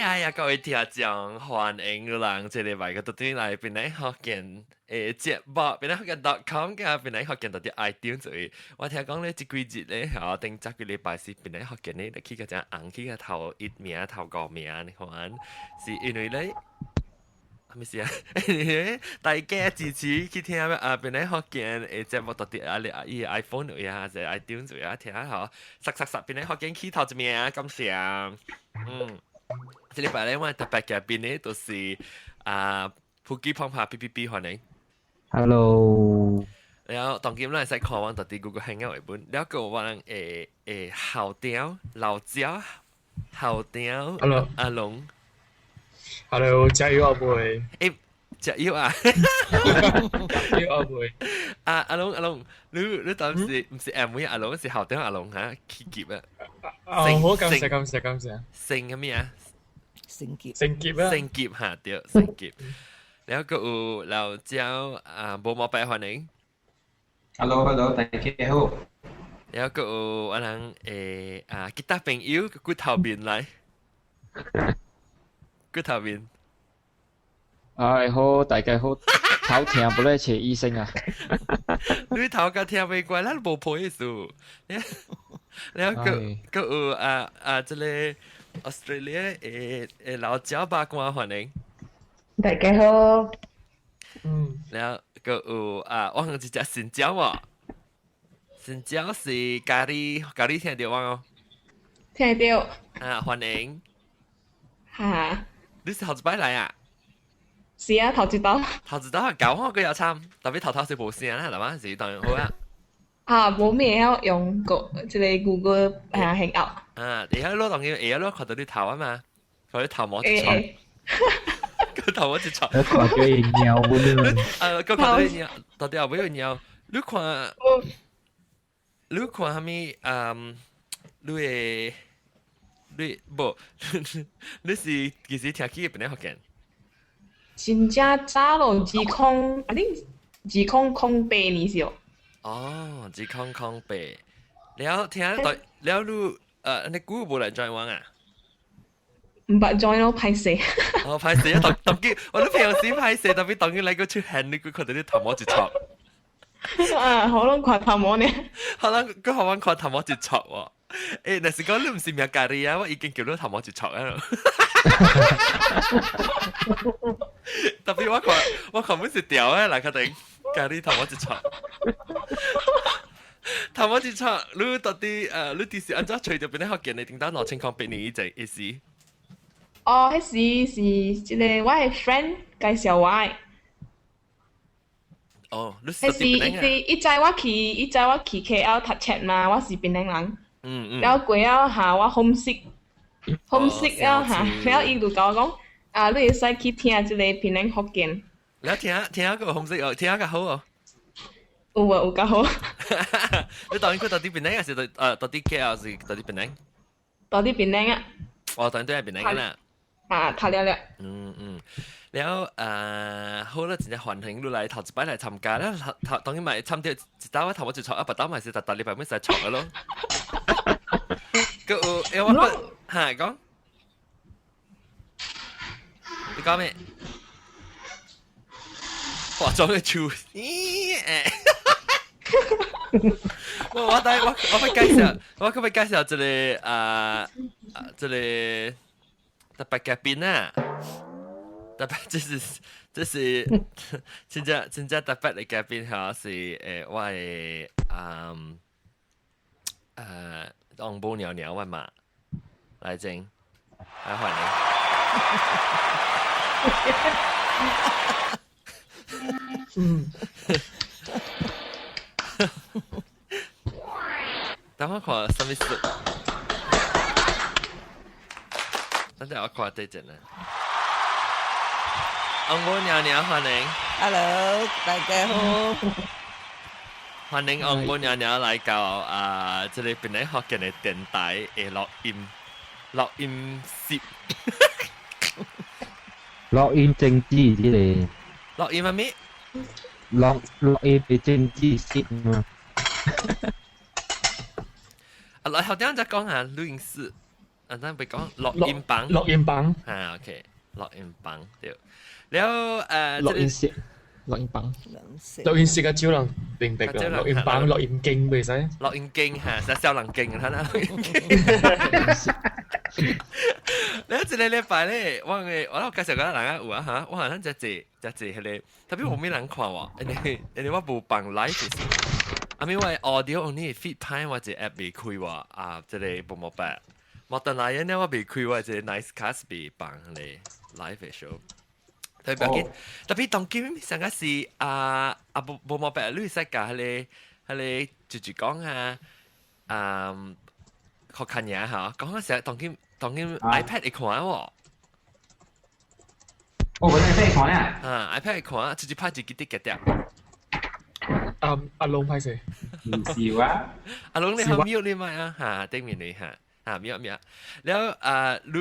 哎呀，各位聽眾，歡迎你人這禮拜個倒轉來檳榔福建的節目，檳榔福建 .com 佮檳榔福建佇 iTunes。我聽講咧，這幾日咧，吼，頂十幾禮拜是檳榔福建咧，就去個正紅，去個頭一名、頭五名，你看，是因為咧。啥物事啊？大家支持去聽啊，檳榔福建的節目，佇啊你伊 iPhone 位啊，還是 iTunes 位啊聽吼，實實實檳榔福建起頭一名，感謝。嗯，這禮拜咧，我特別嘉賓咧，就是啊，普吉胖胖 B B B 歡迎。 Hello。然後當今咱會使看阮佇 Google Hangout 的本，了閣有阮的的校長老焦校長 Hello 阿龍。 Hello，食藥啊未？欸，食藥啊？食藥啊未？啊，阿龍阿龍，你你當時毋是 M V 阿龍，是校長阿龍嚇，起級啊！哦，好，感謝感謝感謝。姓啥物啊？姓傑。姓傑啊！姓傑嚇，對，姓傑。然後閣有老焦啊，無毛白歡迎。 Hello，Hello，大家好。然後閣有我人誒啊，其他朋友骨頭面來。骨頭面。哎好，大家好，頭疼不咧找醫生啊。你頭殼疼袂過，咱無婆意思。然後閣閣有啊啊，這個 Australia 的的老焦八官歡迎。大家好。然後閣有啊，我有一隻新椒喎。新椒是咖喱，咖喱聽著我哦。聽著。啊，歡迎。哈。你是頭一擺來啊？是啊，頭一擺。頭一擺搞我閣有參，特別頭頭是無聲啦，係嘛？是當然好啊。啊，無咩會曉用個這個 Google 啊 Hangout。啊，會曉攞當然會曉攞看到你頭啊嘛，看你頭毛一撮，個頭毛一撮。看到伊尿本啊，閣看到你尿，到底後尾有尿？你看，你看啥物？嗯，你會，你無，你是幾時聽起檳榔福建？真正早咯，二空啊，恁2008年是哦。哦，2008，了聽對，了你你久無來 join 我啊？毋捌 join 咯，歹勢。哦，歹勢啊！當當機，我都平常時歹勢，特別當機來個出現，你閣看到你頭毛一撮。啊，可能看頭毛呢。可能閣予阮看頭毛一撮喎。欸，若是講你毋是名咖喱啊，我已經叫你頭毛一撮啊。特別我看，我看本是掉啊，來確定咖喱頭毛一撮。頭毛一撮，你到底你佇是按怎揣著檳榔福建的？頂當2008年以前，彼時。哦，彼時是這個我的 friend 介紹我的。哦，你彼時伊伊知我去，伊知我去 KL 讀冊嘛，我是檳榔人。了過了下，我 homesick，homesick 了下，了伊就共我講，啊，你會使去聽這個檳榔福建。了聽聽個 homesick 哦，聽較好哦。有啊，有較好。你當然佢佇檳榔還是佇佇 KL 是佇檳榔？佇檳榔啊。哦，當然佇檳榔啦。啊，讀了了。嗯嗯，了好啦，真正歡迎你來頭一擺來參加啦，頭頭當然嘛會參著一道我頭毛一撮，啊，別道嘛是逐逐禮拜欲使撮個咯。閣有欸，我哈講，你講咩？化妝的手，咦欸！我我等我我欲介紹，我閣欲介紹一個啊啊，這個特別嘉賓啊，特別這是這是真正真正特別的嘉賓吼，是欸我的翁母娘娘我媽來正，來歡迎。嗯。等我看啥物事？等陣我看這陣啊。翁母娘娘歡迎。 Hello，大家好。歡迎翁母娘娘來到啊，這個檳榔福建的電台的錄音錄音室。錄音政治這個。錄音啥物？錄錄音的政治室嘛。啊，來後等陣再講下錄音室。啊，咱別講錄音房。錄音房。啊，OK，錄音房對。了錄音室，錄音房。錄音室嘅少人明白㗎，錄音房、錄音間袂使。錄音間嚇，是少人間，睇下錄音間。你一個禮拜咧，我嘅我介紹個人啊有啊嚇，我可能只隻只隻迄個，特別無咩人看喎，因為我無放 live 是。啊，咪我 audio only feed 派我隻 app 未開喎，啊，這個無冇辦。莫等來呢，我未開我這 Nicecast 未放咧 live show。特別緊，特別當今上個是啊啊無無冇辦，你使甲迄個迄個直直講啊，啊，學看嘢嚇，講個時當今當今 iPad 會看喎。哦，我 iPad 看啊。啊，iPad 會看，直接拍自己啲嘅掉。阿阿龍歹勢。唔是哇。阿龍你好 mute 你咪啊嚇，頂面你嚇嚇 mute mute。了啊，你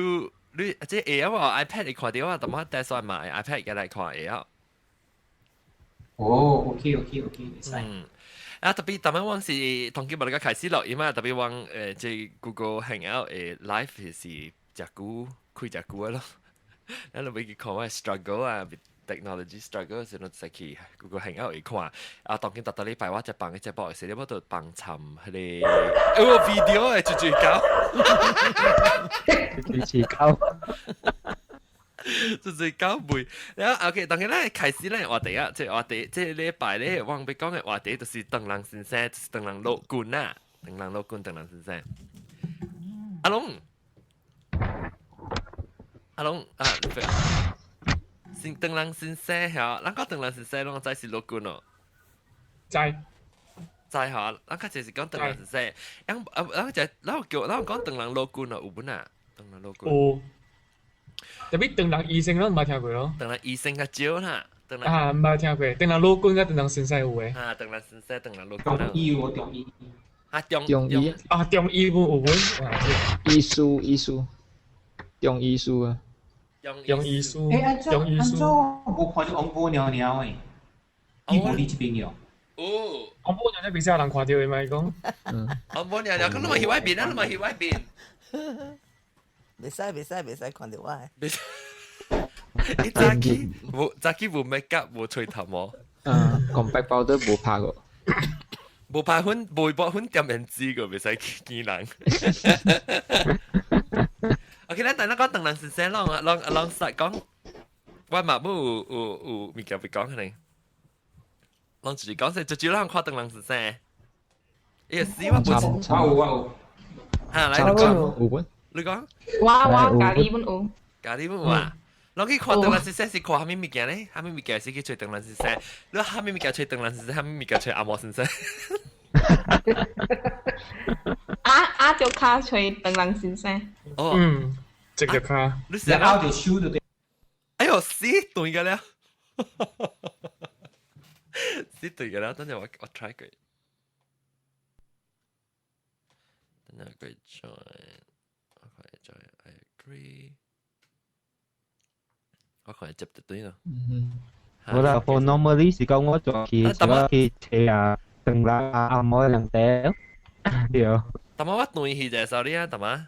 你這會曉喎 iPad 會看到啊，但我帶上買 iPad 嘅來看會曉。哦，OK OK OK，會使。嗯。啊，特別逐擺我是當今無咧個開始錄音啊，特別我這 Google Hangout live 是誠久開誠久啊咯。咱就欲去看我 struggle 啊，technology struggle 時陣就去 Google Hangout 會看。啊，當今逐逐禮拜我才放個節目時，我就放尋彼個哦 video 的一一交，一一交。就是搞袂，然後 OK，當然咧開始咧話題啊，這話題，這禮拜咧我欲講的話題就是唐人先生，就是唐人老君啊，唐人老君，唐人先生。阿龍，阿龍啊，先唐人先生嚇，咱講唐人先生，攏知是老君咯。知。知嚇，咱較濟是講唐人先生，咱啊，咱就咱叫咱講唐人老君咯，有本啊，唐人老君。有。特別唐人醫生攏毋捌聽過咯。唐人醫生較少啦。啊，毋捌聽過。唐人老君佮唐人先生有的。啊，唐人先生，唐人老君。中醫有中醫。啊，中中醫。啊，中醫有有本。醫書醫書，中醫書啊。中醫書。欸，中醫書。無看著王母娘娘的，伊無佇這邊喲。哦。王母娘娘袂使有人看著的嘛？伊講。王母娘娘，咁你嘛去外邊啊？你嘛去外邊。袂使袂使袂使看著我。袂使。你早起無早起無 make up 無吹頭毛。嗯，compact powder 無拍過。無拍粉，無抹粉點胭脂個，袂使見人。OK，咱等下講唐人先生，攏攏攏實講，我嘛無有有有物件欲講可能。攏就是講說，就只人看唐人先生。伊死我無。我有我有。嚇，來你講。有本。你講。我我家己本有。家己本有啊？攏去看唐人先生是看啥物物件咧？啥物物件是去揣唐人先生？你啥物物件揣唐人先生？啥物物件揣阿毛先生？啊啊！就卡揣唐人先生。哦。嗯，這個卡。你是拗條手就對。哎喲，死斷個了！死斷個了，等陣我我 try 過。等陣佢 join，我看 join I agree。我看接得對咯。嗯。我啦，我 normally 是講我做去我去揣啊，唐人阿毛兩條，對。但我斷去就 sorry 啊，大媽。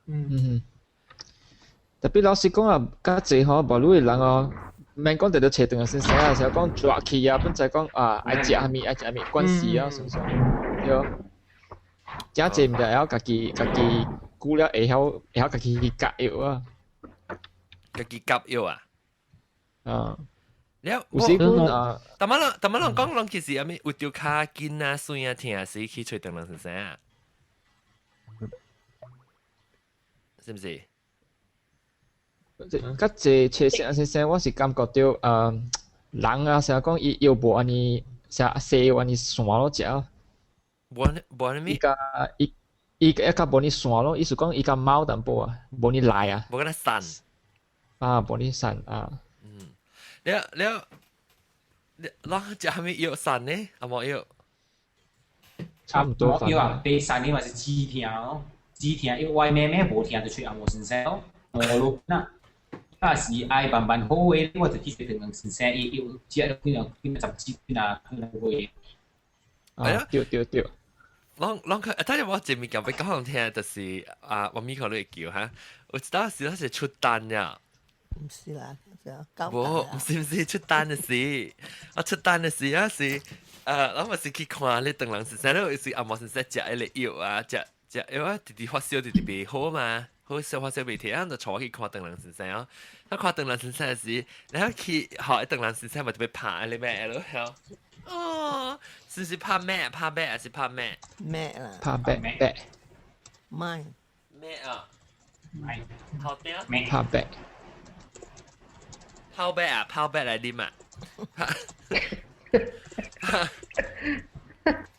嗯。特別老實講啊，較濟吼，無你的人哦，免講直直揣唐人先生啊，是講抓去啊，本在講啊，愛食啥物愛食啥物，關係啊，是毋是？對。誠濟毋知會曉家己家己久了會曉會曉家己去夾藥啊。家己夾藥啊？啊。了，有時本啊，但乜人但乜人講，人其實啥物有著跤筋啊、酸啊、疼啊，是去揣唐人先生啊？是毋是？較濟揣先生，我是感覺著啊，人啊，成日講伊藥無按呢，成日西藥按呢散咯食。無按無按呢？伊較伊伊一較無呢散咯，意思講伊較貓淡薄啊，無呢來啊。無敢若散。啊，無呢散啊。嗯，了了，了，咱食啥物藥散呢？阿無藥？差唔多。藥啊，第三年嘛是止疼咯，止疼藥我妹妹無疼就揣阿毛先生咯，我咯那。啊是愛慢慢好的，我就去揣唐人先生，伊伊有食幾若幾若十支幾若幾若個月。哎呀，對對對。攏攏佢，等陣我前面講俾講聽，就是啊，我咪可能會叫哈，我知道時是出單呀。唔是啦，就無，唔是唔是出單的時，我出單的時啊是，我咪是去看你唐人先生，你是阿毛先生食彼个藥啊，食食藥啊，直直發燒，直直袂好嘛，好燒發燒袂退，啊就帶我去看唐人先生啊，我看唐人先生時，然後去學唐人先生咪特別拍你咩咯，哦，是是拍咩？拍咩？還是拍咩？咩啦？拍白白。咩？咩啊？咩？好啲啊？拍白。泡白啊，泡白來啉啊！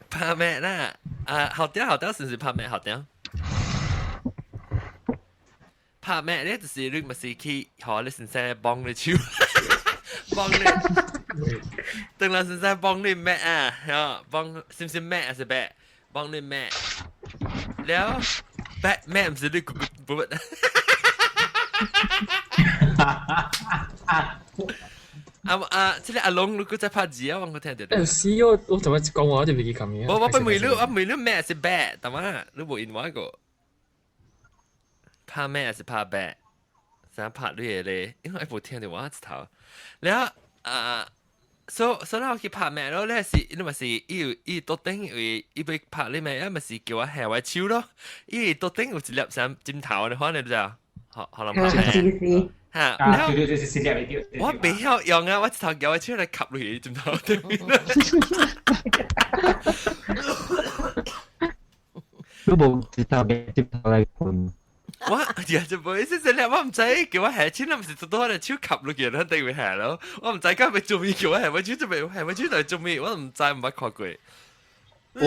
拍咩啦？啊，好啲好啲，是唔是拍咩？好啲。拍咩咧？就是你咪是去學你先生幫你手，幫你。等啦先生幫你咩啊？嚇，幫是唔是咩還是白？幫你咩？了，白咩唔是你咕咕不？啊啊！這個阿龍，你閣在拍字啊？我聽著。誒，是我我怎麼講話就袂記咁樣。我我不問你，我問你咩是白，但嘛，你無應我個。拍咩還是拍白？想拍你個咧，因為無聽著我一頭。了啊，所所以我去拍咩咯？你是你咪是伊伊桌頂為伊欲拍你咩？啊咪是叫我下我手咯。伊桌頂有一粒啥針頭，你看你知啊？可可能拍咩？嚇！對對對，是是我袂曉用啊！我一頭叫我手來吸落去針頭對面。都無一頭嘅針頭來困。我呀就唔好意思，這我唔知叫我下手，那唔是拄拄好手吸落去，咱等會下咯。我唔知敢欲做咩叫我下，我手做咩下，我手來做咩？我唔知，毋捌看過。哦，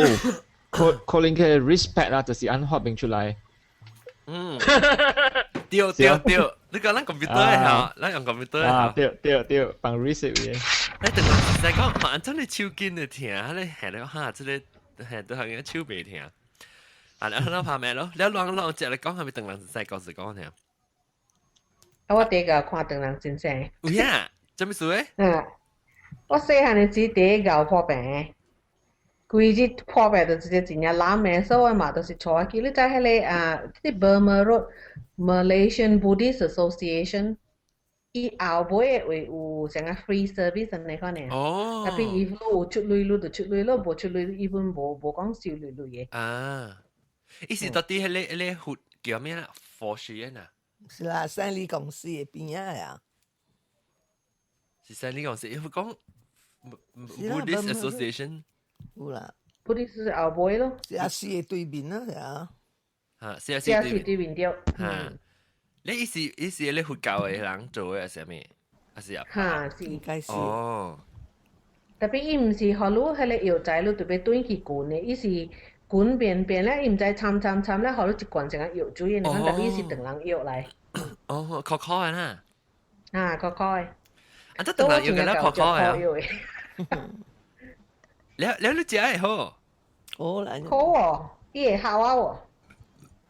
可可能佢 respect 啦，就是按發明出來。嗯，對對對，你講咱 computer 嚇，咱用 computer 啊，對對對，幫 reset 嘅。你等陣來講，反正你手緊會疼，你下了哈，這個下都係手袂疼。啊，你咱拍咩咯？你亂亂接來講，係咪唐人先生故事講聽？啊，我第一個看唐人先生。有影？做咩事咧？嗯，我細漢的時第一個破病。規日破病就直接真正難的，所以我嘛就是帶我去。你知彼個啊，這個 Burma Road Malaysian Buddhist Association，伊後尾會有啥個 free service 按呢款的。哦。特別伊如有出鐳，你就出鐳；你無出鐳，伊本無無講收鐳鐳的。啊，伊是到底彼個彼個佛叫咩啦？佛學院啊？是啦，三里公司的邊仔啊。是三里公司，伊講 Buddhist Association。有啦， Buddhist 是後尾咯。是啊，四個對面咯，是啊。嚇，是啊，四個對面對。嚇，你伊是伊是咧佛教的人做的，還是啥物？還是啊？嚇，是。應該是。哦。特別伊毋是予你彼個藥材，你特別轉去滾的，伊是滾便便咧，伊毋知摻摻摻咧，予你一罐成個藥水的，特別伊是唐人藥來。哦，可可的啦。啊，可可的。啊，這唐人藥個咧可可的。了了，你食會好？好啦。好哦，伊會效啊喎。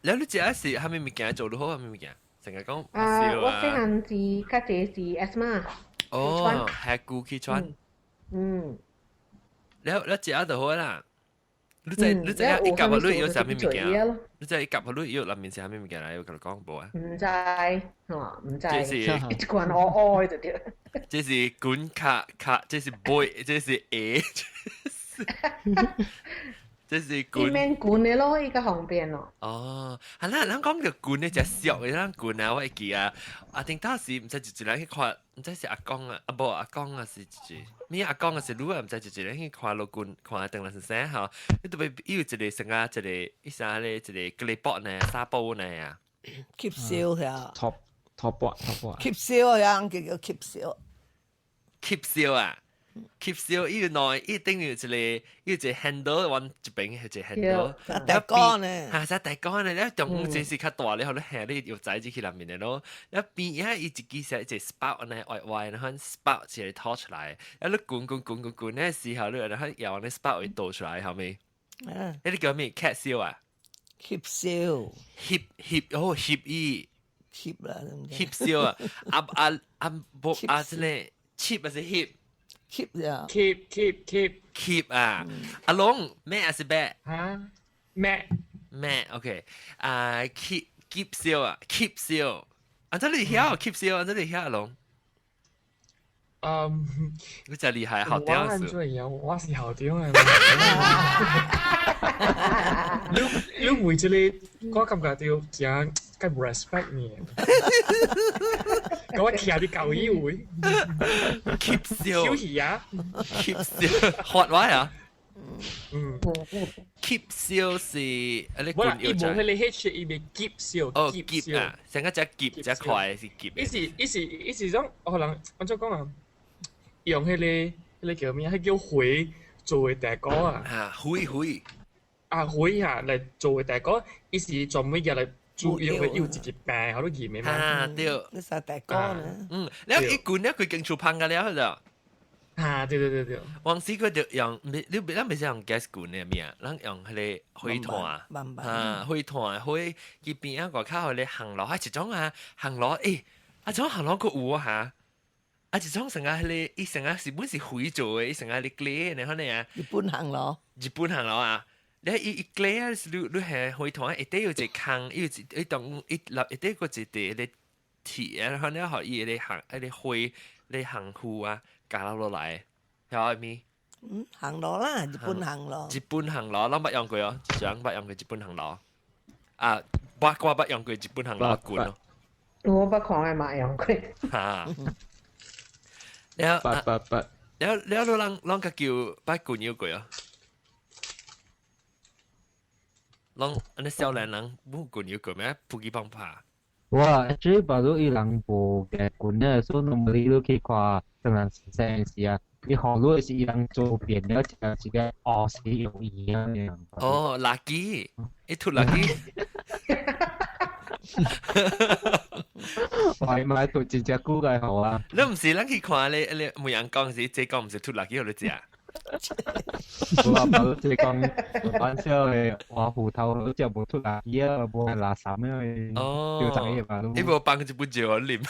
了你食的是啥物物件做得好？啥物物件？成日講啊，我細漢時較濟是 asthma。哦，係骨氣喘。嗯。了了食就好啦。你知你知影伊夾予你藥啥物物件？你知伊夾予你藥內面是啥物物件來？有共你講無啊？毋知，吼，毋知。這是一罐烏烏的就對。這是滾卡卡，這是背，這是下。這是伊免滾的咯，伊較方便咯。哦，啊，咱咱講著滾的，誠俗的，咱滾啊，我會記啊。啊，頂當時毋知一一人去看，毋知是阿公啊，啊無阿公啊是一一，咩阿公啊是女啊，毋知一一人去看老君，看唐人先生吼。你特別伊有一個啥啊，一個伊啥咧，一個格里布呢，沙煲呢啊。吸燒呀。托托缽托缽。吸燒呀，叫做吸燒。吸燒啊！吸燒伊內伊頂有一個，伊有一個 handle 往一邊係一個 handle，大杆呢？嚇，只大杆呢？咧中午這是較大咧，予你下你藥材入去內面的咯。一邊遐伊一支是一個 spout 呢，歪歪，然後 spout 一個拖出來，啊你滾滾滾滾滾，那時候你然後搖那 spout 會倒出來，後面。嗯。彼個叫咩？cat 燒啊？翕燒。翕翕哦，翕伊。翕啦，翕燒啊！啊啊啊！無啊，這個翕還是翕？ keep 呀，keep keep keep keep 啊！阿龍咩還是白？嚇？咩咩？OK，啊，keep 燒啊，keep 燒，啊，這裡曉 keep 燒，啊，這裡曉龍。你真厲害，學長是。我是校長啊。你為這個，我感覺到真該 respect 你。我徛佇教育會。 keep 燒。休息啊。 keep 燒，學話啊。嗯。 keep 燒是啊，你我伊無彼個 H，伊袂 keep 燒。哦，keep 啊，成個只 keep 只快是 keep。伊是種可能按怎講啊？用彼個叫咩？彼叫火做的大鍋啊！啊，火火啊火啊來做的大鍋，伊是專門入來煮藥的，有一個病好多鹽的嘛。啊對，你啥大鍋呢？嗯，你一罐咧佢勁出香嘅了就。啊對對對對，往時佢就用，你咱袂使用 gas 罐的物啊，咱用彼個火炭啊，火炭火，佢邊仔外口彼個烘爐，啊一種啊烘爐，啊種烘爐閣有啊哈。啊！一種成個彼個，伊成個是本是火做的，伊成個咧 clay 然後呢啊。日本烘爐。日本烘爐啊！你伊 clay 啊，你係火炭，一底有一個空，伊有一伊當伊落一底閣一塊咧鐵啊，然後呢，予伊咧烘，彼個火咧烘糊啊，加落來，曉得咪？嗯，烘爐啦，日本烘爐。日本烘爐，攏捌用過哦，一種捌用過日本烘爐。啊，我捌用過日本烘爐罐咯。我捌看的嘛用過。哈。了，捌捌捌。了了，你攏攏較叫捌罐有過啊？攏按呢少年人無罐有過咩？普及幫拍。我 actually 巴魯伊人無嘅罐咧，所以 normally 你去看唐人先生時啊，伊學魯是伊人做變了一個一個學是用鹽啊樣。哦，垃圾，伊吐垃圾。我買吐真正久個好啊！你毋是咱去看咧，你每人講是這講毋是吐垃圾予你食。我巴魯這講玩笑的，我芋頭食無吐垃圾啊，無垃圾的。哦，就知嘛。你無放一杯酒啉。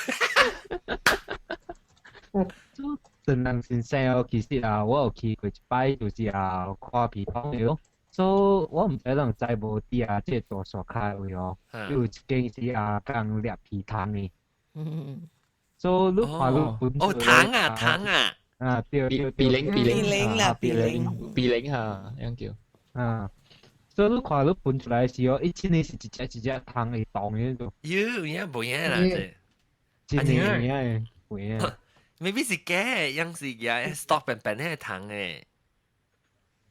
唐人先生哦，其實啊，我有去過一擺，就是啊，看鼻孔的咯。所以我毋知人知無佇啊，這個大沙跤位哦，有一間是啊，講掠皮糖的。所以你看你本哦糖啊糖啊。啊對對比零比零比零啦比零比零哈，樣叫。啊，所以你看你分出來時哦，伊真的是一隻一隻糖會動的種。有影無影啦，這。真的有影的，有影。 maybe 是假，樣是假，stop 變變彼個糖的。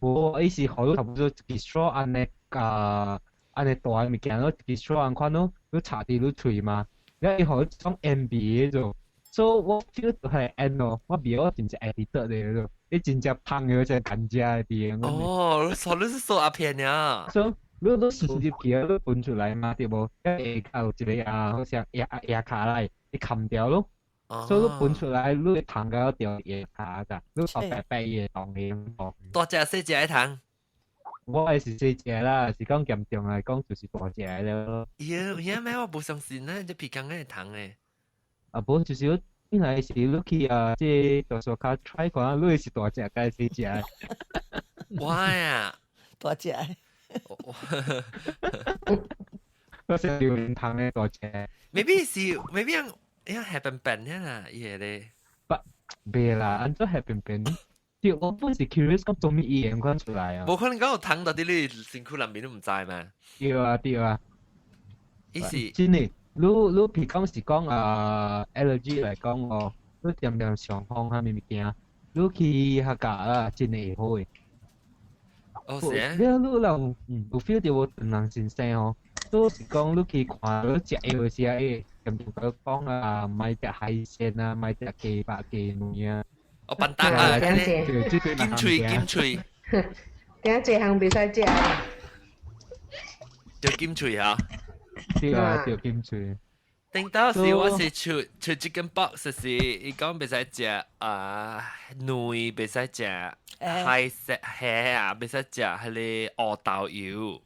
無，伊是予你差不多一支 straw 按呢啊，按呢大的物件咯，一支 straw 按款咯，你插佇你喙嘛，了伊予你種 M B 彼種，所以我 feel 到係 N 咯，我袂曉真正 addicted 的彼種，伊真正芳的只甘蔗的味。哦，你是說阿片呀？所以你吸入去，你分出來嘛，對無？下有一個啊，好像牙牙卡來，伊冚掉咯。所以你分出來，你糖甲掉牙卡噶，你頭白白伊會動的。大隻細隻的糖？我的是細隻啦，是講嚴重來講就是大隻的咯。有影咩？我無相信呢，這皮工的糖的。啊，無就是本來是你去啊，這大沙跤 try 看，你是大隻還是細隻？我呀，大隻。我是榴蓮糖的大隻。 Maybe 是 maybe 樣樣係笨笨啦，伊個咧。不，袂啦，按怎係笨笨？對，我本是 curious 講做咩伊會款出來啊？無可能講有糖到佇你身軀內面都毋知嘛。對啊，對啊。伊是真的，你譬如講是講啊 allergy 來講哦，你恬恬上風啥物物件，你去客家啊，真的會好的。哦是啊。你你人有 feel 到無唐人先生哦，都是講你去看你食藥時啊，會恬恬講啊，莫食海鮮啊，莫食雞肉雞卵啊。哦，笨蛋啊！對，金喙金喙。點這項袂使食。就金喙啊！對啊，對金喙。頂到時我是出出這間 box 是，伊講袂使食啊卵，袂使食海鮮蝦啊，袂使食彼個烏豆油。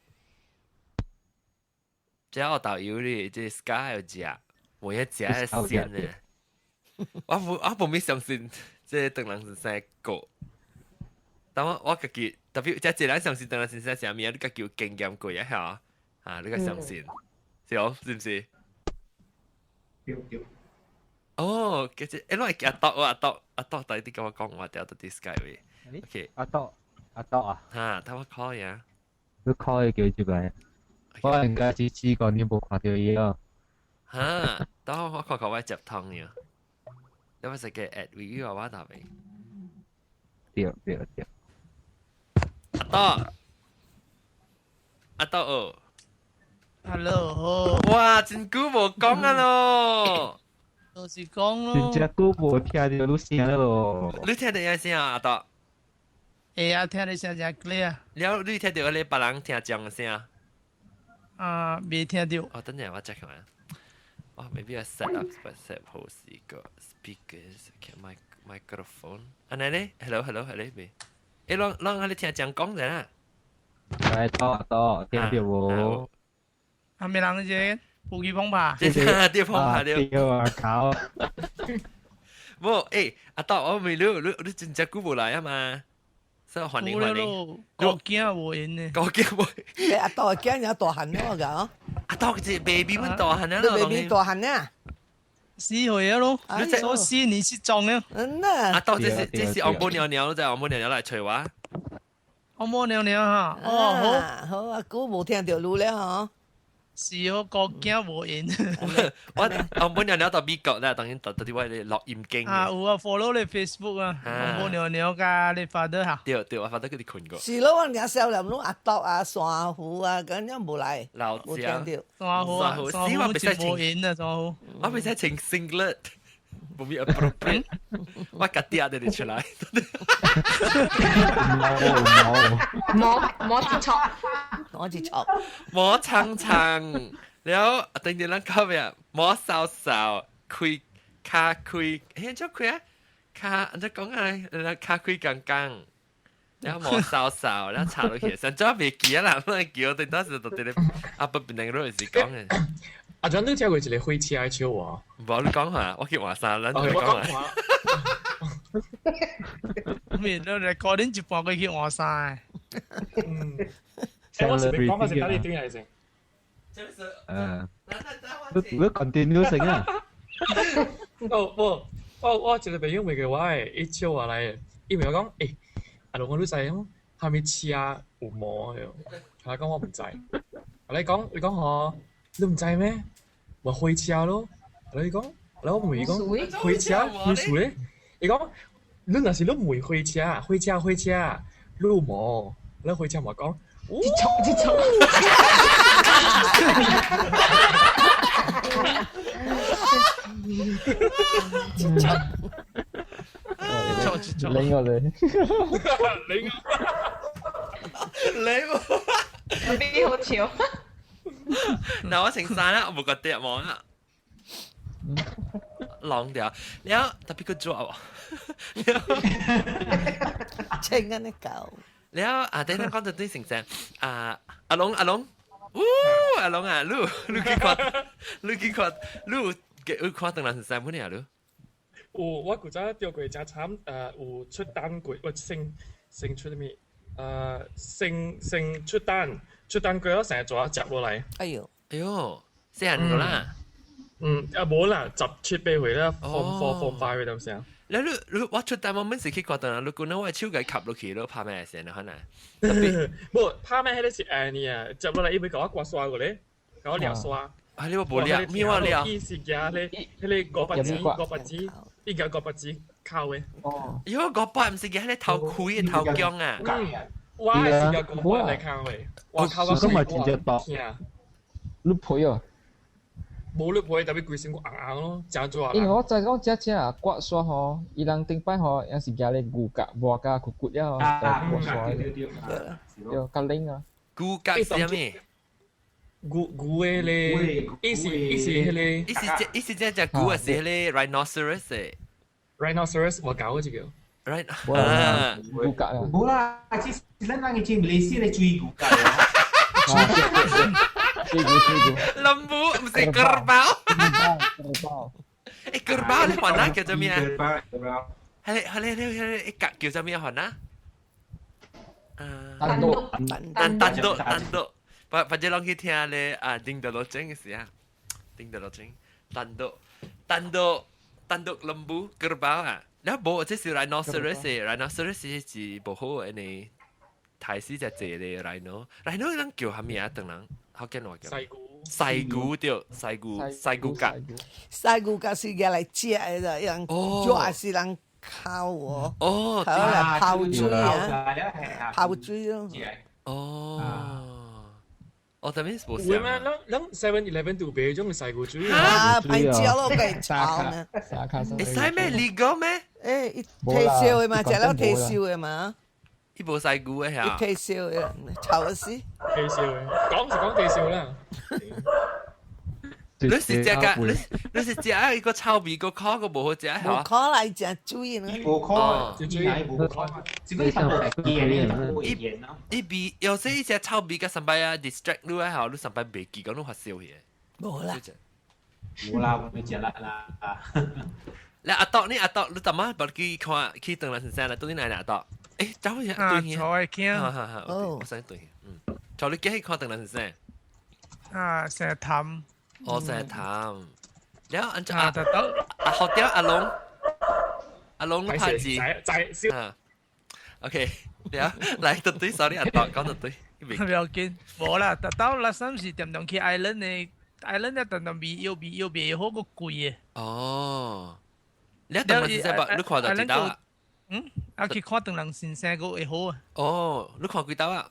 這烏豆油咧，這 Sky 有食，無一食係鮮的。我無咪相信，這唐人先生講。但我家己，特別這一人相信當然先生啥物啊？你家叫經驗過一下，啊，你家相信，是哦，是唔是？對對。哦，其實欸，我會阿多，我阿多阿多帶啲跟我講話，掉到啲 Skype 位。OK，阿多阿多啊，嚇，等我 call 呀。你 call 伊叫出來，我應該只試過你無看到伊哦。嚇，等我看看我接通呀。你咪食嘅 at 位我我答你。對對對。阿多，阿多哦。 Hello。哇，真久無講啊咯。就是講咯。真正久無聽到你聲咯。你聽到啥聲啊，阿多？會啊，聽你聲真 clear。了，你聽到你別人聽講聲？啊，未聽到。哦，等陣我 check 下。哦，maybe I set up set 好是個 speakers，mic microphone。按呢咧？Hello hello hello 未？欸，攏攏你聽講講者啦。來，多阿多，聽到無？係咪人這無去碰拍？對碰拍對。對啊，搞。無，欸，阿多，我問你，你你真正久無來啊嘛？所以歡迎歡迎。個囝無閒呢？個囝無。欸，阿多囝也大漢了個。阿多這 baby 們大漢了。你 baby 大漢啊？ 4歲啊咯，所4年失蹤啊。嗯呐。阿多這是這是王母娘娘，就王母娘娘來揣我。王母娘娘哈，哦好，好啊，久無聽到你了嗬。是哦，個囝無閒。我王母娘娘到美國啦，當然到到啲我哋錄音經。啊，有啊，follow 你 Facebook 啊，王母娘娘佮你 father 哈。對對，我 father 佢哋困過。是咯，我爾少年攏阿多啊、珊瑚啊，咁樣無來，老無聽到。珊瑚啊，珊瑚就無閒啊，珊瑚。我袂使穿 singlet，無咪 appropriate，我家己啊，就出來。摸摸一戳，摸一戳，摸長長，了等陣咱講咩？摸掃掃，開卡開，欸，怎開啊？卡，按怎講啊？卡開剛剛，了摸掃掃，了查落去，上早袂記啊啦，我記我對當時就佇咧阿伯變成嗰陣時講嘅。阿張，你聽過一個火車的笑話？無你講下，我去換衫，咱就講下。咩？你 recording 一半過去換衫。嗯。欸，我是講個是哪裡對來先？嗯。你你 continue 先啊。哦，無，我我一個朋友問過我的，伊笑話來的，伊問我講，欸，阿龍我你知影，啥物車有毛的？我講我毋知。我來講，伊講吼，你毋知咩？我火車咯。我來講，我問伊講，火車咩事咧？伊講，你若是你問火車，火車火車，你有毛？你火車嘛講，一戳一戳。一戳。你我哋。你你冇。你好笑。嗱，我成晒啦，我冇覺得冇啦。浪掉，了特別個做喎。清緊啲狗。了啊，等陣講到對成成啊，阿龍阿龍，嗚阿龍啊，你你去看，你去看，你有有看當然是三本啊，你。有，我古早釣過真慘，有出單過，我先先出咩？先先出單，出單過了成日做接落來。哎呦，哎呦，細漢個啦。嗯，啊無啦，17、8歲啦，form four form five 嗰陣時。你你你我出單我每次去看到，你講我手給吸落去咯，拍咩先啊？可能。無拍咩？彼個是按呢啊，接落來伊袂共我割沙過咧，共我掠沙。啊！你話無掠，咩話掠？伊是舉咧，彼個500錢，500錢，伊舉500錢扣的。哦。喲，500毋是舉彼個頭盔的頭獎啊！我是舉500來扣的，我扣到咁咪真正薄。你賠哦。無你賠，特別規身軀紅紅咯，誠做因為我知講這只啊，割沙吼，伊人頂擺吼，也是舉咧牛角、磨甲骨骨了，割沙。對對，較冷啊。牛角是啥物？牛牛的咧，伊是伊是彼個，伊是這伊是這隻牛啊，是彼個 rhinoceros 的。 rhinoceros 我搞這個。 right 啊，牛角啊。無啦，這是咱人以前馬來西亞的水牛角。水牛水牛。 Lembu 毋是 kerbau。 kerbau。欸，kerbau 你番仔叫做咩啊？係你係你係你一格叫做咩番仔？啊，單獨單單獨單獨，或者攏去聽咧啊，頂到落整嘅時啊，頂到落整，單獨單獨單獨 lembu kerbau 啊，แล้ว無這是 rhinoceros，rhinoceros 是無好嘅呢，太死只濟咧 rhino，rhino 人叫啥物啊？等人福建話叫。西古西古對，西古西古甲。西古甲是用來食的啦，人抓是人烤哦。哦，烤來泡水啊，泡水咯。哦。哦，特別是無會咩？咱 7-Eleven 都賣種西古水。啊，歹食咯，計炒呢。會使咩？你講咩？欸，伊提燒的嘛，食了提燒的嘛。伊無西古的嚇。伊提燒的，炒死。提燒的，講是講提燒啦。你是食個，你是食啊？伊個臭味個苦個無好食嚇。無苦來食水呢。無苦，水無苦。這個差不多鹹伊伊味有時伊食臭味甲三擺啊，distract 你啊，吼，你三擺袂記講你發燒去。無啦。無啦，我沒食啦啦。你阿多，你阿多，你怎麼無去看去唐人先生啦？對你來阿多，欸，走去對去。坐會驚。哦，我想對去，嗯，坐你幾去看唐人先生？啊，成日談。哦，成日談。然後按照啊，啊，學掉阿龍，阿龍拍字，仔啊。OK，了，來到對，sorry，阿多講到對。唔要緊，無啦，特到啦，三是點點去 island 的，island 一點點味又味又味好過貴的。哦。你當人先生吧，你看到幾道啊？嗯，啊去看唐人先生閣會好啊。哦，你看幾道啊？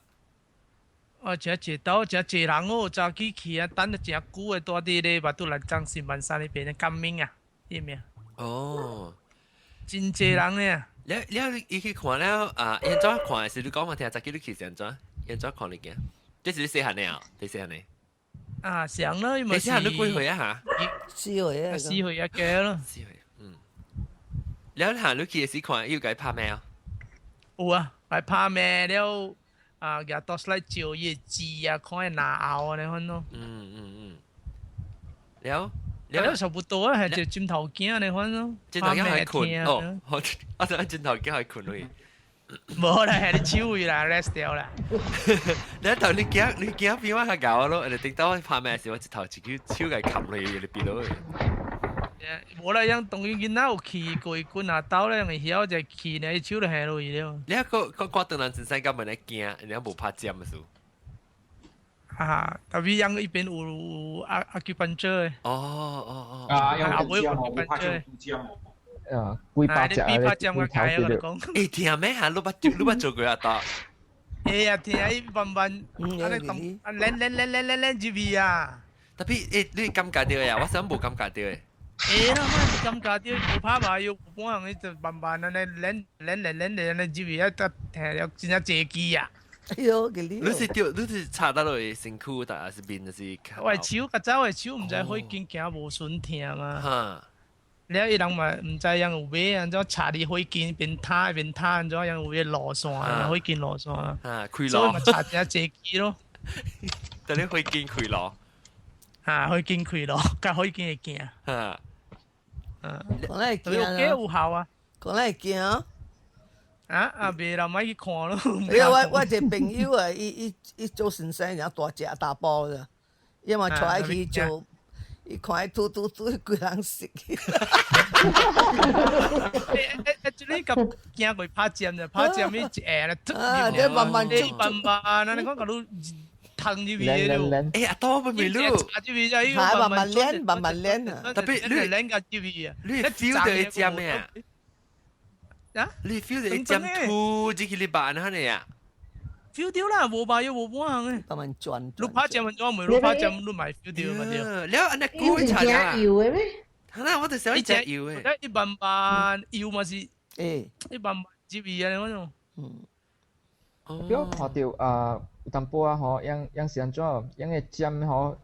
哦，誠濟道，誠濟人哦，早起去啊，等咗誠久的，住佇咧巴都蘭樟新萬山那邊的感銘啊，伊名。哦，真濟人咧。你你伊去看了啊？伊怎看的是你講我聽，早起你去是按怎？伊怎看你見？這是你細漢的啊？你細漢的。啊，上咯，伊嘛是。你細漢你幾歲啊？嚇？4歲啊。4歲啊，加咯。4歲，嗯。了下你去時看，伊有共拍咩啊？有啊，來拍咩了？啊，舉刀來照伊的字啊，看伊拿喉按呢款咯。嗯嗯嗯。了了差不多啊，係一個枕頭鏡按呢款咯。枕頭鏡還睏哦，我我想枕頭鏡還睏落。無啦，係你手位啦，rest 掉啦。你頭你驚你驚比我較𠢕咯，你頂到我拍咩時，我一頭一手手共冚落去，你變落去。無啦，樣當囡仔有去過滾啊兜咧，會曉就去呢，手就下落去了。你個個看唐人先生敢問你驚，你無拍針的事？啊，特別樣一邊有阿阿佢笨車的。哦哦哦。啊，有針哦，有拍針針哦。啊，幾百隻啊！你幾百隻我解我講。欸，聽咩嚇？你捌你捌做過啊？多。欸啊，聽伊慢慢，啊你動，啊練練練練練練入去啊。特別欸，你感覺到呀？我想無感覺到的。欸啦，我感覺到無拍麻藥，有半項伊就慢慢按呢練練練練練按呢入去啊，得聽了真正濟機啊！哎喲，給你。你是掉，你是插到落去身軀，但還是面，還是？我手較早的手，毋知火緊行無順疼嘛。哈。了伊人嘛毋知影有買按怎插佇火筋邊塌邊塌按怎樣有個路線，火筋路線。啊，開路。所以嘛插真濟機咯。等你火筋開路。啊，火筋開路，佮火筋會行。哈。啊，講來驚啊！有效啊！講來驚。啊啊！袂啦，莫去看咯。你我我一個朋友啊，伊伊伊做先生，然後大隻大包的，伊嘛帶去做，伊看伊吐吐吐，規人死去。欸欸，這你佮驚過拍針就拍針，伊一下咧，啊，這慢慢做，慢慢啊，你講佮你烫入去了。欸，阿多不咪嚕，插入去就慢慢練，慢慢練啊。特別你練個入去啊，你 feel 到伊針咩啊？啊！你 feel 到伊針吐入去你肉按呢啊？feel 到啦，無肉又無半項的。慢慢轉。你拍針怎袂？你拍針你嘛 feel 到嘛對。了按呢久插啊？油的咩？哈啦，我就想食油的。一慢慢油嘛是，欸，一慢慢入去按呢款種。嗯。比我看到啊，有淡薄啊吼，樣樣是按怎？樣個針吼，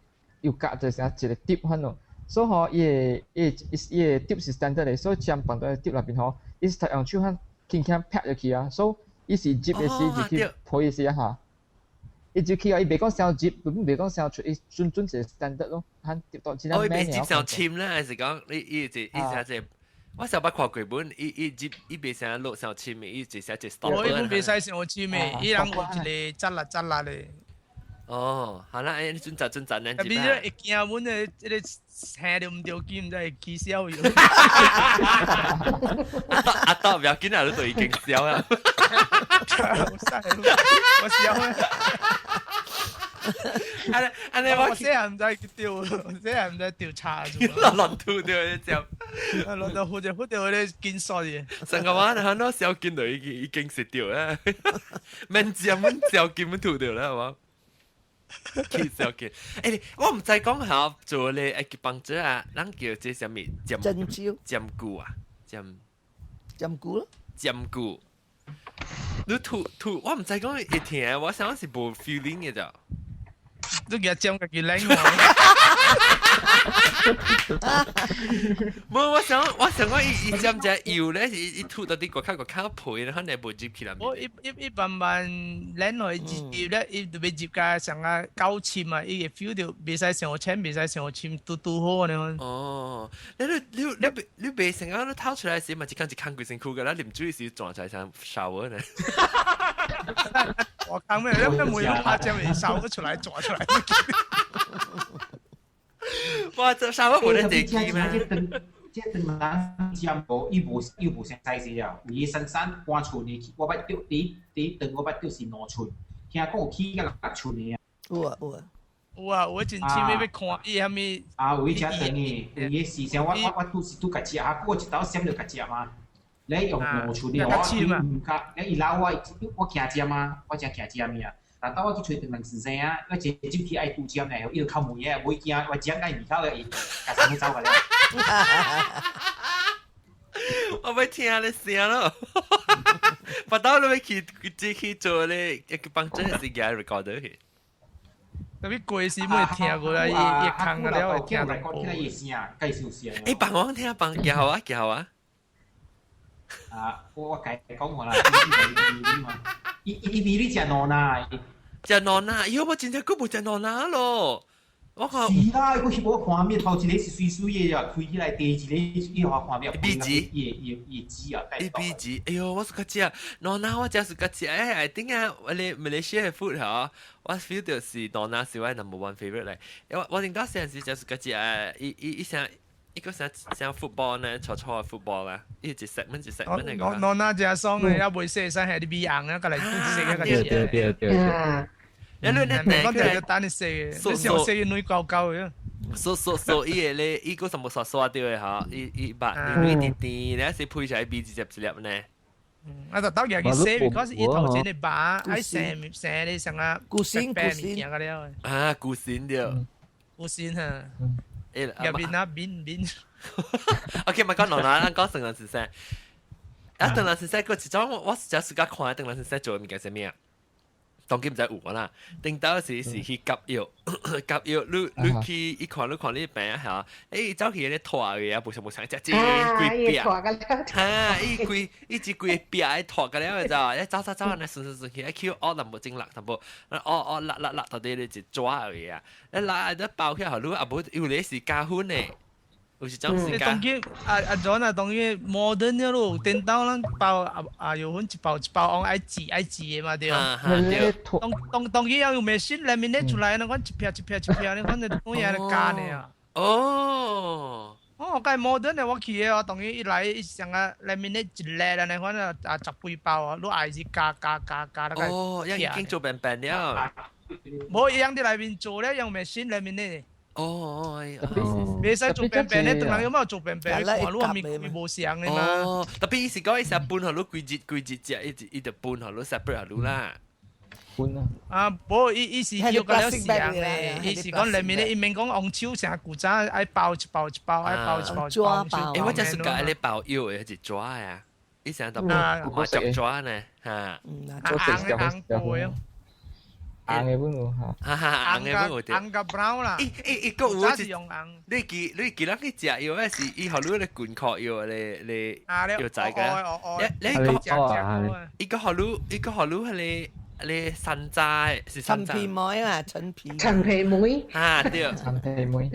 又夾做成一個滴款咯。所以吼，伊個伊伊個滴是 standard 的，所以針放到滴內邊吼，伊是用手遐輕輕拍入去啊。所以伊是入的時入去破的時啊哈，伊入去啊，伊袂講傷入，袂講傷出，伊準準是 standard 咯，遐滴到真正哦，伊袂入傷深啦，還是講你伊是伊是這，我上捌看過本，伊伊入伊袂成落上深的，伊一寫一 stop。我伊本袂使上深的，伊人有一個扎啦扎啦的。哦，好啦，哎，你準查準查，咱特別你會驚阮的這個生著毋對勁，毋知會起痟去。阿阿豆不要緊啊，你都已經痟啦。我痟啊！按按呢我細漢毋知去釣，細漢毋知釣叉。落落吐掉你知？落到負責負責嗰金屬嘅。上個晚很多小金就已經食掉啦，免食免小金吐掉啦，係嘛？去小金，欸，我毋知講下做咧愛去幫助啊，咱叫這啥物？針針針灸啊，針針灸咯，針灸。你吐吐，我毋知講會疼，我想是無 feeling 嘅咋。你舉針家己冷喎。無，我想講伊伊針只藥咧，是伊吐到啲個較個較皮，可能無入去啦。我一般般冷落去入咧，伊就欲入甲上啊夠深啊，伊會 feel 到袂使傷淺，袂使傷深，拄拄好按呢。哦，你你你你你袂成日你透出來時，嘛一工一工規身軀個，咱啉水時轉出來像 shower 呢。我講咩？你每日拍針會燒出來，轉出來。哇！這啥物無咧地基咩？這頓人針無，伊無伊無啥 size 啊。有伊生產半寸的，我捌著第第頓我捌著是2寸，聽講有起到6寸的啊。有啊有啊。有啊，我真深欲看伊啥物。啊，有伊遮長的，有伊時時我拄是拄家食啊，過一道閃著家食嘛。你用2寸的，我毋較，你伊老我我驚針啊，我真驚針的啊。但當我去揣唐人先生啊，我一入去愛拄針咧，伊就敲門嘅，袂驚，我針甲伊面口咧，伊共啥物走過來。我欲聽你聲咯，不到你欲去去去做咧，一個幫真是個 recorder 去。特別過時冇會聽過啦，伊伊空了會聽淡薄。聽伊聲，介紹聲。欸，幫我聽，幫叫啊叫啊。啊，我我家講話啦，伊伊伊比你食糯啦。食糯啦，喲，我真正閣無食糯啦咯。我看是啦，我我看面頭一個是水水的啊，開起來第二個伊我看面 B 級，伊伊伊紙啊， B 級，哎喲，我是較食糯啦，我食是較食，哎，頂啊，我咧馬來西亞 food 嗬，我 feel 到是糯啦是我 number one favorite 嚟，因為我頂到細陣時食是較食，伊伊伊啥。伊個啥像 football 呢，炒炒 football 啦，伊一 segment 一 segment 嚟個。糯啦食爽的，也袂洗使係啲米紅啊，過來食個對對對對。你你你講就等你洗，你想洗軟膠膠的。所所所伊個咧，伊個什麼刷刷掉的吼，伊伊把軟軟甜甜，你是配起來米一粒一粒呢。啊，就當日去洗，because 伊頭前的肉愛生生的上啊，骨心骨心個了。啊，骨心對。骨心哈。入面啊，面面。 OK，咪講落啦，咱講唐人先生。啊，唐人先生個一種，我實在是較看唐人先生做的物件啥物啊？當今毋知有無啦。頂到時是去夾藥，夾藥你你去一看你看你病嚇，欸走去咧拖嘅啊，無想無想，只只規壁，嚇，伊規伊只規壁咧拖個了就，一走走走，咧順順順去，一去挖淡薄整落淡薄，挖挖落落落到底咧一抓嘅啊，一落一包起來，你啊無有咧是加粉的。有是種是當今啊啊種啊，當今 modern 了咯，電腦咱包啊啊藥粉一包一包，往愛擠愛擠的嘛對。對。當當當今要用 machine laminate 出來，那款一片一片一片，你看你講嘢加呢啊。哦。哦，該 modern 的我去的哦，當今一來一上啊 laminate 一粒啦，你看啊啊十幾包啊，你愛是加加加加那個。哦，已經做平平了。無一樣佇內面做咧，用 machine laminate。哦，袂使做平平咧，當人有冇做平平？看你面佢無相的嘛。哦，特別伊是講伊成分予你規日規日食，伊伊就分予你 separate 予你啦。分啊！啊，無伊伊是叫個了相咧，伊是講裡面咧，伊免講用手成古早愛包一包一包，愛包一包一包。欸，我這是共咧包藥的，是紙啊，伊成特別嘛夾紙呢，嚇。紅的紅過的。紅的本有嚇，哈哈，紅的本有對。紅佮 brown 啦。伊伊伊閣有是用紅。你記你記人去食藥的是伊予你咧棍殼藥咧咧藥材個。你你個伊閣予你伊閣予你彼個咧山楂是陳皮梅啊，陳皮。陳皮梅。啊對。陳皮梅。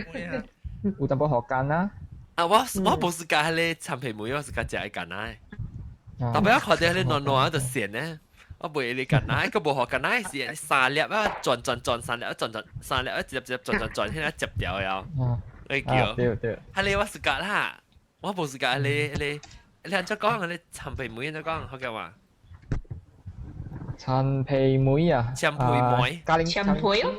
有淡薄學間啦。啊，我無是佮彼個陳皮梅，我是佮食會干焦。特別我看到彼個暖暖就跣呢，我袂會干焦，個無好干焦是三粒啊，轉轉轉三粒，轉轉三粒，一粒一粒轉轉轉，彼個接掉了。你叫。對對。彼個我是佮啦，我無是佮彼個彼個，你按怎講？彼個陳皮梅按怎講？好叫話？陳皮梅啊。陳皮梅。嘉玲陳皮哦。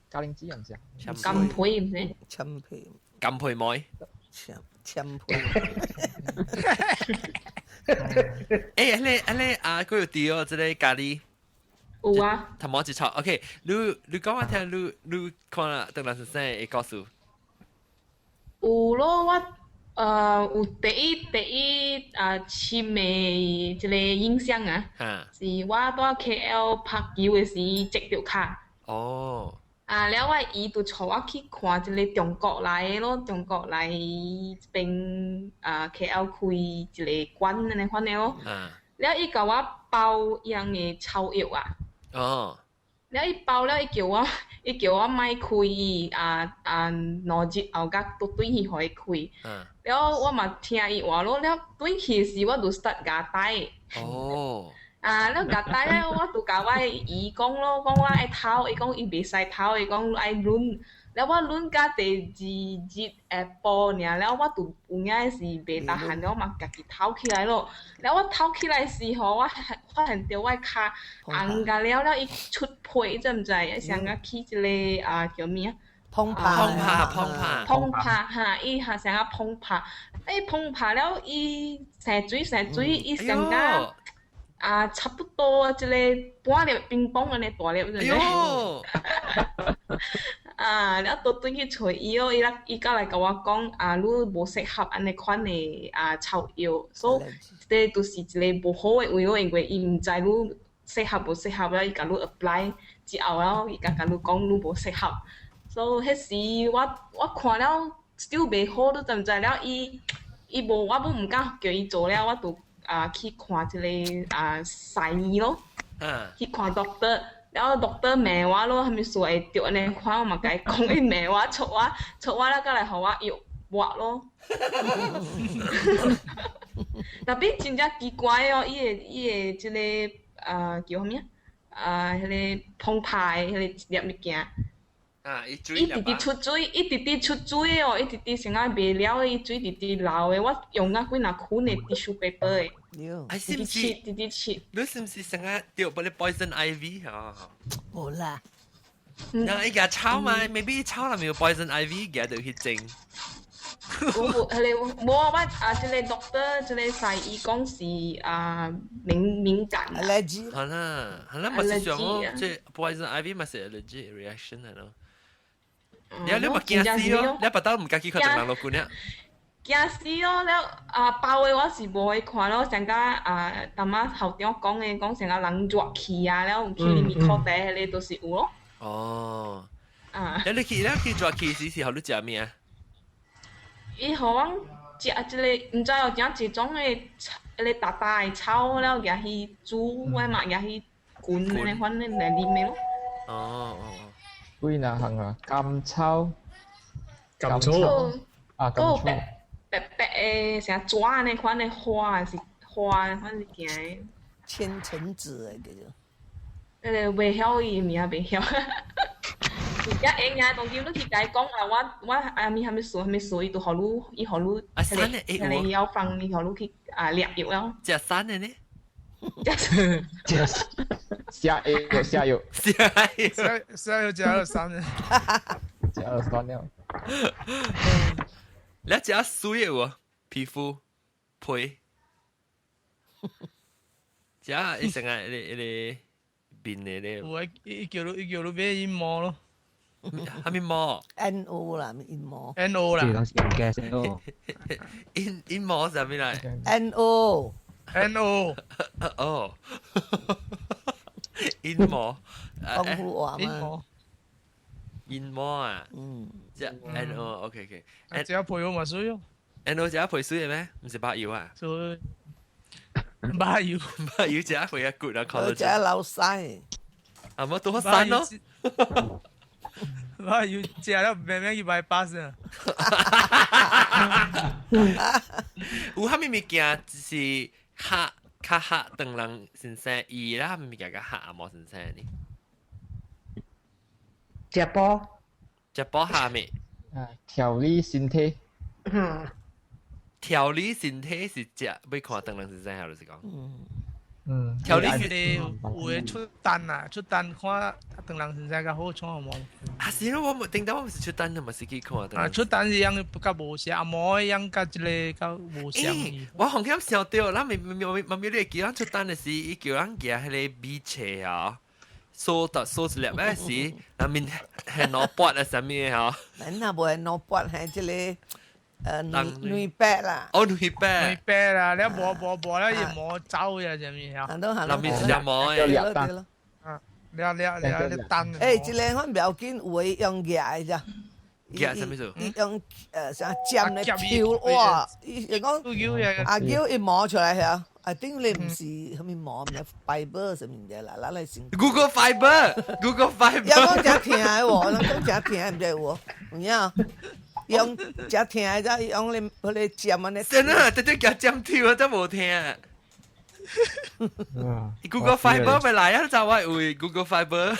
嘉玲子唔是啊？甘皮唔是？陳皮。甘皮梅。陳皮。欸，彼個啊，閣有佇哦，這個咖喱。有啊。頭毛一撮，OK，你講我聽，你看啦，鄧老先生的故事。有咯，我有第一啊深的這個印象啊，是我佇 KL 拍球的時折著跤。哦。啊，了我姨就帶我去看一個中國來的咯，中國來這邊啊 KL 開一個館按呢款的咯。了伊共我包伊翁的草藥啊。哦。了伊包了，伊叫我莫開伊啊啊2日後才倒轉去予伊開。了我嘛聽伊話咯，了轉去時我就 start 咬帶。哦。啊，了咬帶了，我就共我姨講咯，講我愛唞，伊講伊袂使唞，伊講愛忍。了我忍到第二日下晡爾，了我就有影是袂 tahan 了，我嘛家己唞起來咯。了我唞起來時吼，我發現著我的跤紅甲了了，伊出皮，知毋知？像甲起一個啊叫物啊？膨拍，膨拍，膨拍，膨拍哈，伊哈成個膨拍，伊膨拍了，伊生水生水，伊成甲啊差不多這個半粒乒乓按呢大粒，知毋知？啊，了倒轉去揣伊哦，伊來伊才來共我講啊，你無適合按呢款的啊草藥，所以這就是一個無好的位咯，因為伊毋知你適合無適合了，伊共你 apply 之後了，伊才共你講你無適合。所以彼時我看了 still 袂好，你知毋知？了伊伊無我阁毋敢叫伊做了，我就啊去看一個啊西醫咯，去看 doctor。了 doctor 問我咯，啥物事會著按呢款，我嘛共伊講，伊罵我，笑我，笑我了，閣來予我藥抹咯。Tapi 真正奇怪哦，伊的這個啊叫啥物啊？啊，彼個膨拍的彼個一粒物件。啊！伊伊直直出水，伊直直出水哦，伊直直成啊袂了，伊水直直流的。我用啊幾若款的 tissue paper 的，啊，是毋是？直直拭。你是毋是成日著予你 poison ivy 啊？無啦。那伊共草嘛，maybe 草內面有 poison ivy，共著去整。我無，彼個無我啊，這個 doctor，這個西醫講是啊敏感。 allergy。係啦，係啦，咪是上咯，這 poison ivy 咪是 allergy reaction 係咯。你咪驚死咯！你巴肚毋敢去看鄭人老姑娘。驚死咯！了啊包的我是無去看咯，上甲啊淡仔校長講的，講上甲人熱氣啊，了有去啉米苦茶，彼個都是有咯。哦。啊。你去熱氣時時候你食咩啊？伊予阮食這個，毋知有誠濟種的，彼個大大的草了，舉去煮，我嘛舉去滾，按呢款來啉的咯。哦哦哦。幾若項啊？甘草。甘草。啊，甘草。白白白的，像紙按呢款的花是花，反正件的。千層子的叫做。彼個袂曉伊名，袂曉。而家會贏當今你去共伊講啊，我阿咪啥物事啥物事，伊就予你，伊予你，彼個藥方，伊予你去啊掠藥了。食散的呢？食下藥下藥下藥下藥食了散的，食了散了。你食水的無？皮膚皮，食伊成個一個一個面的咧。有啊，伊叫你買陰毛咯。啥物毛？N O 啦，陰毛。 N O 啦。這攏是用 gas 咯。陰毛是啥物來？N O。 N O。哦。陰毛。功夫話嘛。陰毛啊。嗯。這 N O，OK OK。食皮膚嘛水哦。 N O 食皮水的咩？毋是白油啊？水。白油。白油食皮啊骨啊，我食老細。啊，無拄好散咯。白油食了慢慢去 bypass 啊。有蝦米物件是較較合唐人先生伊啦，蝦米物件較合紅毛先生呢？食補。食補蝦米？啊，調理身體。嚇。調理身體是食欲看唐人先生，還是講？嗯。調理是有的出單啊，出單看唐人先生較好創無？啊是咯，我冇頂到我毋是出單，嘛是去看。啊，出單是樣較無相，紅毛樣佮這个較無相。我紅險想著，咱咪咪咪咪你會記咱出單的時，伊叫咱寄彼个米冊啊，掃得掃一粒仔時，內面係攞筆啊啥物的吼。咱若無係攞筆，係這个。兩百啦。哦，兩百。兩百啦，你磨磨磨了，伊磨走呀，啥物啊？那面是只磨的。對咯。啊，了了了，你等。欸，這个我不要緊，有的用夾的咋？夾啥物事？伊用啥尖的挑哇！伊講阿嬌伊磨出來嚇，啊頂你毋是啥物磨，毋是 fiber 啥物嘢啦，咱來先。 Google Fiber，Google Fiber。伊講誠疼的喎，人講誠疼，毋知有無？有影？用誠疼的，才用咧彼个尖按呢。真啊，直接夾尖挑啊，真無疼。Google Fiber 咪來啊，就我有 Google Fiber。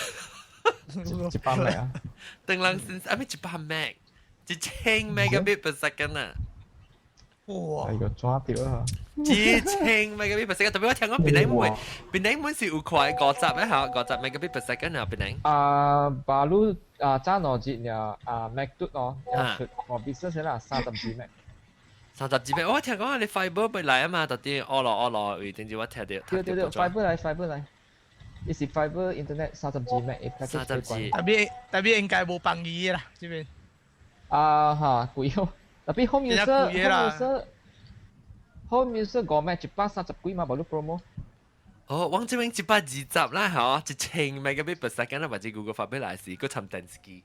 100 meg 啊？唐人先生，啊咩100 meg，1000 megabit per second 啊！哇！哎個抓掉啊！1000 megabit per second，特別我聽講檳城會，檳城本是有快50咧嚇，50 megabit per second 啊，檳城。啊，巴魯啊，早兩日呢啊，Mac 嘟哦，出我 business 啦，32 meg。 32 meg，我聽講你 fiber 未來啊嘛，特啲惡落惡落，為點知我聽到。對對對，fiber 來 fiber 來。伊是 fiber internet 32 meg， 32。特別特別應該無放魚啦，這邊。啊哈，貴哦。特別 home user home user home user 5 meg 130幾嘛，無你 promo。哦，我這邊120啦，嗬，1000 megabit per second 啦，或者 Google 發俾來時，閣參電視機。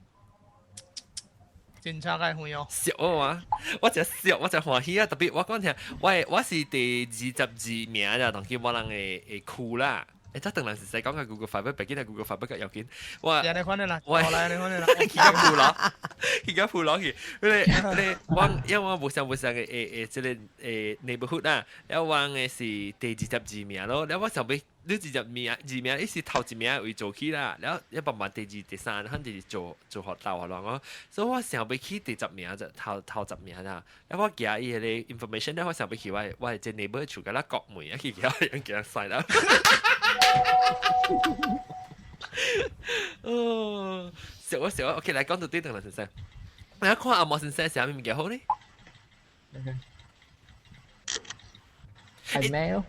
真差該遠哦。笑啊！我真笑，我真歡喜啊！特別我講聽，我是第22名咋，當今我人的區啦。欸，這當然是使講個 Google Fiber，畢竟係 Google Fiber 較要緊。我，我，來你看啦，去甲鋪咯，去甲鋪落去。你你我因為我無相無相的誒誒，這個誒 neighborhood 啊，了我的是第22名咯。了我想欲你二十名，二名，伊是頭一名為做起啦，了一慢慢第二、第三，反正是做做學鬥學咯。所以我想欲去第十名就頭頭十名啦。了我寄伊彼個 information 了，我想欲去我我這 neighbor 厝佮咱國門啊，去寄人寄人塞啦。哦，笑我笑我，OK，來講到對等啦，先生。我看紅毛先生啥物物件好呢？愛咩咯？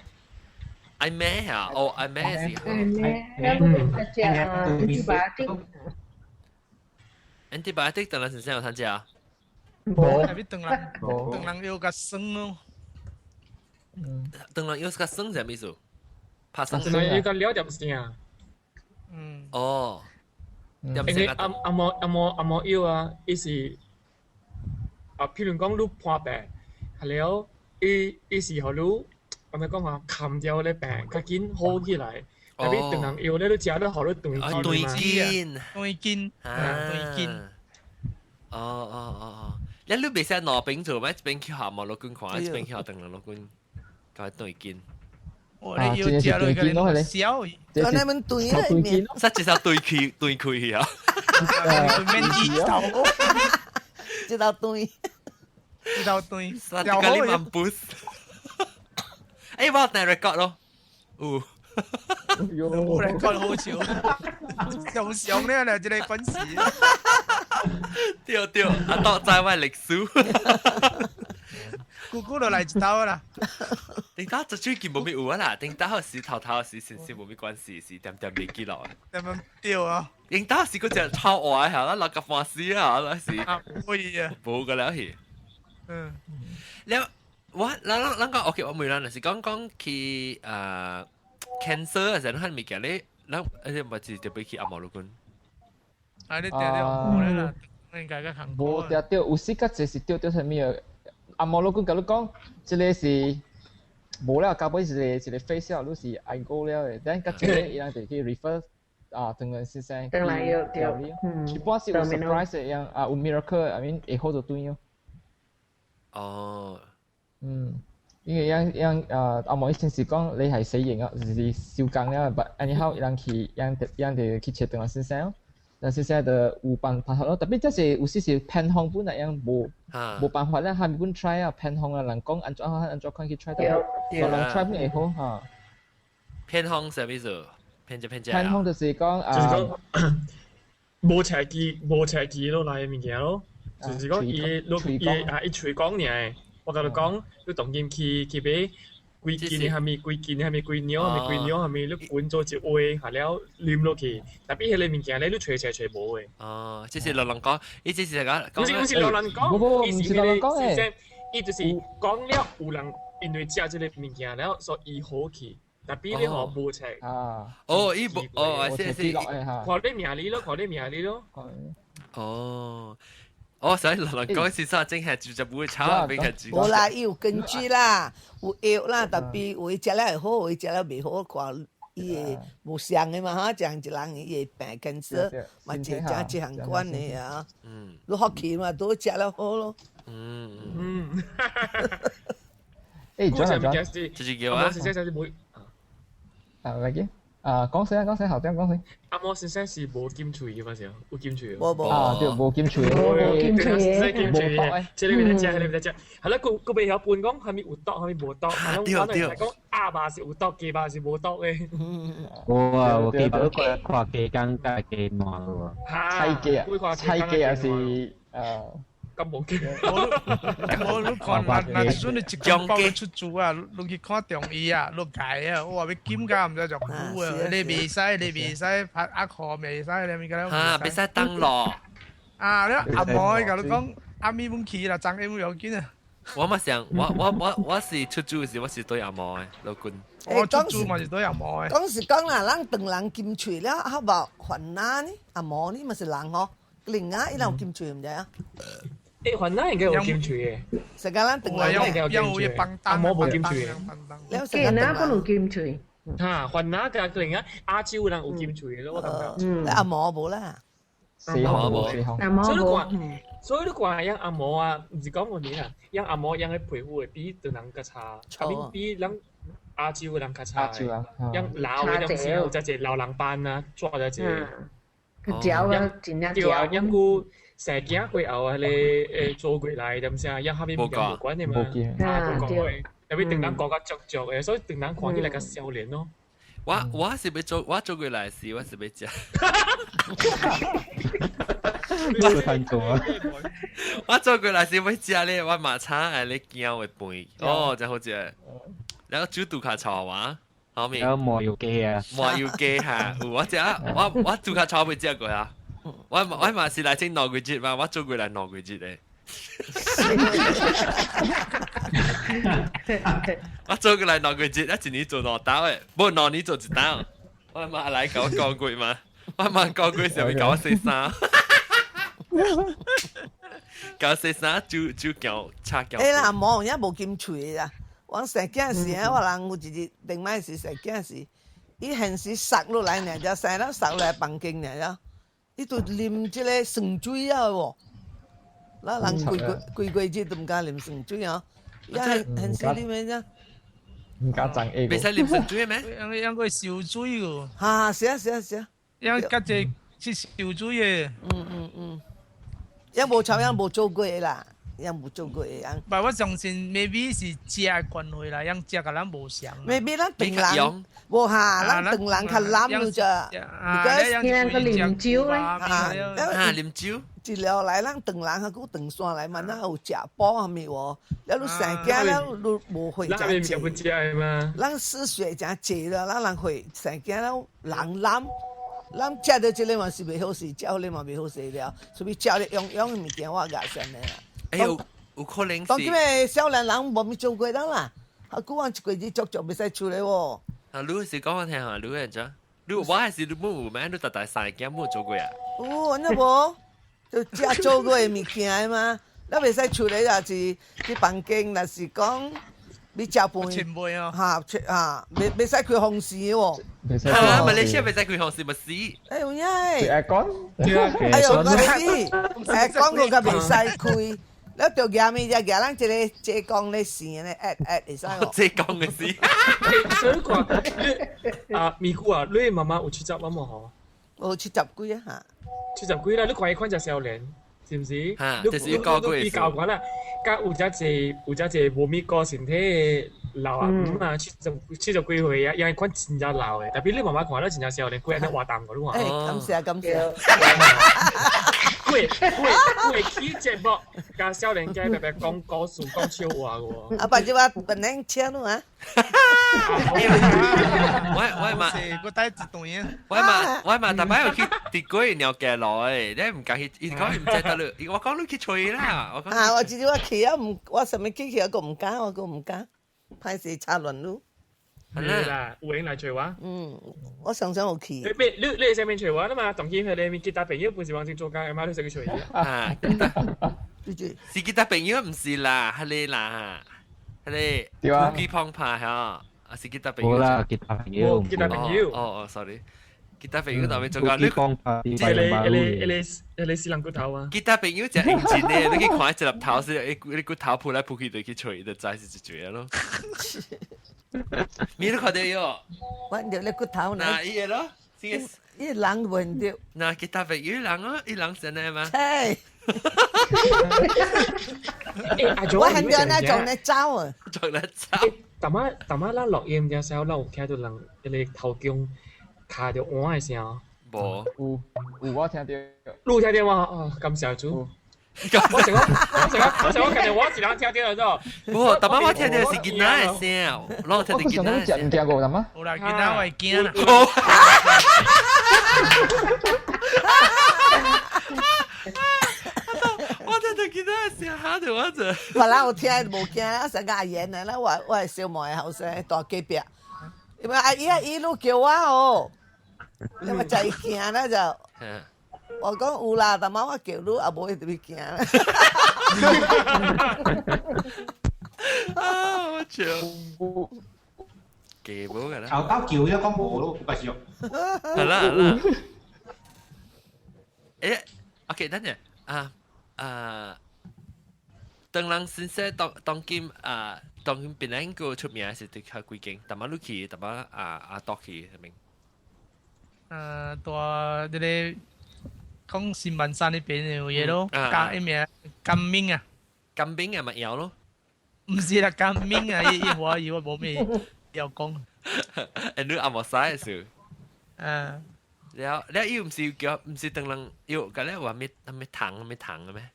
愛咩啊？哦，愛咩是？愛咩？嗯，食 antibiotic。 antibiotic 唐人先生有通食啊？無。特別唐人，唐人藥較酸咯。唐人藥較酸啥物意思？拍酸。唐人藥較了點聲。嗯。哦。因為紅紅毛紅毛紅毛藥啊，伊是啊，譬如講你破病，係了，伊伊是予你，按怎講啊，冚掉咧病，較緊好起來。特別唐人藥咧，你食了予你斷斷筋，斷筋，斷筋。哦哦哦哦，你你袂使兩邊做咩？一邊去紅毛老君看，一邊去唐人老君，共斷筋。我你要食落個小，我那邊斷咧，實際上斷開斷開去啊！免醫頭，這道斷，這道斷，實個你萬不。哎，我帶 record 咯，有。有 record 好笑，上上咧就這個本事。對對，啊，當知我歷史。姑姑就來一刀啦。頂到最近無咩有啊啦，頂到時頭頭時先先無咩關係，是點點袂記落。點點對啊。頂到時嗰隻超壞下啦，六個歡喜啊，那時。啊，可以啊。無個了去。嗯。了，我咱咱咱講 OK，我問咱就是講講去啊 cancer 啊，陣彼物件咧，咱而且毋是特別去紅毛老君。啊，你對對，無啦，應該較艱苦。無對對，有時較濟是對對啥物個。紅毛老君共你講，這个是無了，到尾一個一個 phase 了，你是愛過了的。等較濟伊人就去 refer 啊，唐人先生唐人藥對，一般是有 surprise 的樣啊，有 miracle，I mean 會好就對哦。哦，嗯，因為樣樣阿毛醫生是講你係死刑啊，就是收監了，但 anyhow 人去樣樣就去切斷先生，但先生就有辦法咯。特別這是有時是偏方本來樣無無辦法咧，係咪本 try 啊偏方啊，人講按怎按怎款去 try 到，人 try 本會好嚇。偏方啥意思？偏只偏只。偏方就是講啊，就是講無邪記無邪記咯，來嘅物件咯，就是講伊伊啊伊喙講爾，我共你講，你當今去去買幾斤蝦米，幾斤蝦米，幾兩蝦米，幾兩蝦米，你滾做一碗，下了啉落去，特別彼个物件咧，你揣揣揣無的。哦，這是老人講，伊這是講，毋是毋是老人講，伊是彼个先生，伊就是講了有人因為食這个物件了，所以醫好去。特別你吼無冊啊！哦，伊無哦，是是，看你名字咯，看你名字咯。哦，哦，所以老人講是啥，真係直接不會炒，邊個知？無啦，伊有根據啦，有藥啦，特別有的食了會好，有的食了袂好，看伊會無相的嘛哈，這樣一人伊會病cancer嘛，這這這項款的啊。嗯。你福氣嘛，都食了好咯。嗯嗯。誒，轉轉，這是叫啊？啊，嚟嘅，啊，講先啊，講先，後點講先。阿摩先生是無金喙嘅嘛？是有金喙。無無。啊，對，無金喙。無金喙。無毒誒。這裡面食，這裡面食。係啦，佢佢袂曉分講，蝦米有毒，蝦米無毒。對對。講鴨肉是有毒，雞肉是無毒的。無啊，我記得看看雞公佮雞蛋喎。菜雞啊，菜雞也是啊。咁無記。我你看，那那時陣你一間包出租啊，你去看中醫啊，你改啊，我話欲減價毋知就久啊，你袂使，你袂使拍壓殼，袂使，你物件。啊，袂使當落。啊，你阿妹共你講，阿咪本去啦，張 M 要緊啊。我嘛想，我我我我是出租時，我是對阿毛的老君。我出租嘛是對阿毛的。講是講啦，咱唐人金喙了，較無煩惱呢，阿毛呢嘛是人吼，另外伊人有金喙毋知啊？誒，雲南應該有金喙的。成個咱唐人應該有金喙，阿毛無金喙。越南本有金喙。嚇，雲南佮另外亞洲人有金喙咯，我感覺。嗯，阿毛無啦。四項無，四項。所以你看，所以你看，樣阿毛啊，毋是講問題啦，樣阿毛樣的皮膚會比唐人較差，比咱亞洲的人較差。亞洲人。樣老的陣時有遮濟老人斑啊，抓遮濟。嚼啊，真正對啊，樣佫。生囝過後，彼个做過來，點啥，樣蝦米物件無關的嘛，啊，無講話，特別唐人講較足足的，所以唐人看起來較少年咯。我我是欲做，我做過來時，我是欲食。我看過啊！我做過來時欲食咧，我嘛炒愛咧姜的飯，哦，真好食。然後煮杜卡炒啊，後面。有麻油雞啊！麻油雞哈，有我食，我我杜卡炒未食過啊。我我嘛是來這兩個月嘛，我做過來兩個月的。我做過來兩個月，一年做兩刀的，無兩年做一刀。我媽來共我講過嘛，我媽講過時會共我洗衫，共我洗衫煮煮姜炒姜。欸啦，無影無金喙啦。我生囝時，我人有一日頂擺時生囝時，伊現時殺落來爾，才生了殺落來房間爾了。伊都啉這个酸水啊喎，那人規個規個日都毋敢啉酸水啊，伊現時啉的啫。毋敢爭 A 袂使啉酸水咩？樣樣個燒水個。哈，是啊是啊是啊。樣較濟是燒水的。嗯嗯嗯。樣無臭，樣無做過的啦，樣無做過的樣。不，我相信 maybe 是食的關係啦，樣食佮咱無相。maybe 咱唐人。無哈，咱唐人較濫了啫。啊，你咱個啉酒咧？啊，啉酒。一路來，咱唐人較久唐山來嘛，咱有食補啥物無？了你生囝了，你無血誠濟。咱失血誠濟了，咱人血生囝了人濫，咱食著這个嘛是袂好勢，食彼个嘛袂好勢了，所以食咧營養的物件我也算的啦。哎有有可能是。當今个少年人無物做過人啦，較久按一個日足足袂使出來喎。啊，你是講我聽下，你按怎？你我還是你冇有咩？你大大三個囝冇做過啊？有，安怎無？就食做過的物件嘛，咱袂使出來，若是去房間，若是講你食飯，哈，哈，袂袂使開風扇喎。哈，馬來西亞袂使開風扇，咪死。哎有影欸。開 aircon。哎喲，咪死！aircon 閣較袂使開。你著舉物只舉咱一個浙江咧線咧，at at 會使哦。浙江嘅線。所以講，你啊咪姑啊，你媽媽有70啊無吼？有70幾啊嚇。70幾啦，你看伊款只少年，是毋是？嚇，就是伊個比較款啦，佮有遮濟有遮濟無咪個身體的老阿姆啊，70幾歲啊，伊款真正老的，特別你媽媽看了真正少年，規日活動個，你看。欸，感謝感謝。會會會起節目，佮少年家特別講故事、講笑話個。啊，伯就話本來請你啊。我嘛，我帶一段。我嘛，逐擺有去佇過鳥家來，你毋敢去，伊講伊毋知得你，我講你去揣啦。我講。啊，我直接我去啊，毋，我啥物去去，我閣毋敢，我閣毋敢，歹勢插亂路。係啦，有閒來揣我。嗯，我常常有去。你你你上面揣我啦嘛？當今彼个吉他朋友不是王晶做工，嘛你使去揣伊啊？是吉他朋友毋是啦，彼个啦，彼个對啊。烏雞碰拍嚇，啊是吉他朋友。無啦，吉他朋友。吉他朋友。哦哦，sorry，吉他朋友當面做工。你講拍。彼个彼个彼个彼个死人骨頭啊！吉他朋友真認真的，你去看一粒頭是，你骨頭撲來撲去就去揣，就知是一個咯。你都看到喲？揾到你骨頭呢？嗱，伊個咯，伊人揾到。嗱，吉他朋友人哦，伊人真的嗎？嘿。我很多那種咧走啊，種咧走。逐擺逐擺咱錄音的時候，咱有聽到人彼个頭弓敲著碗的聲。無。有有我聽到。你有聽到嗎？哦，感謝主。我想講，我想講，我想講，家己我一人聽到咗。無，逐擺我聽到是囡仔的聲，我聽到囡仔。我食物件過啦嗎？有啦，囡仔會驚啦。我聽到囡仔的聲嚇到我啫。本來我聽無驚，啊成個阿爺呢，那我我小妹後生大隔壁，因為阿姨啊一路叫我哦，你嘛在驚啦就。我講有啦，但媽我叫你也無會特別驚啦。啊！我笑。記無㗎啦。頭兜叫咗講無咯，唔係係啦係啦。誒，OK，等陣啊啊，當人先生當當今啊，當今檳榔個出名是佇較幾間，淡仔你去，淡仔啊啊倒去係咪？大這個。講新萬山那邊有嘢咯，加一名金明啊，金明啊咪有咯，唔是啦，金明啊，伊伊話伊話無咩要講。誒，你阿無使是？嗯。了了，伊毋是叫，毋是當人，有個咧話咩咩糖咩糖嘅咩？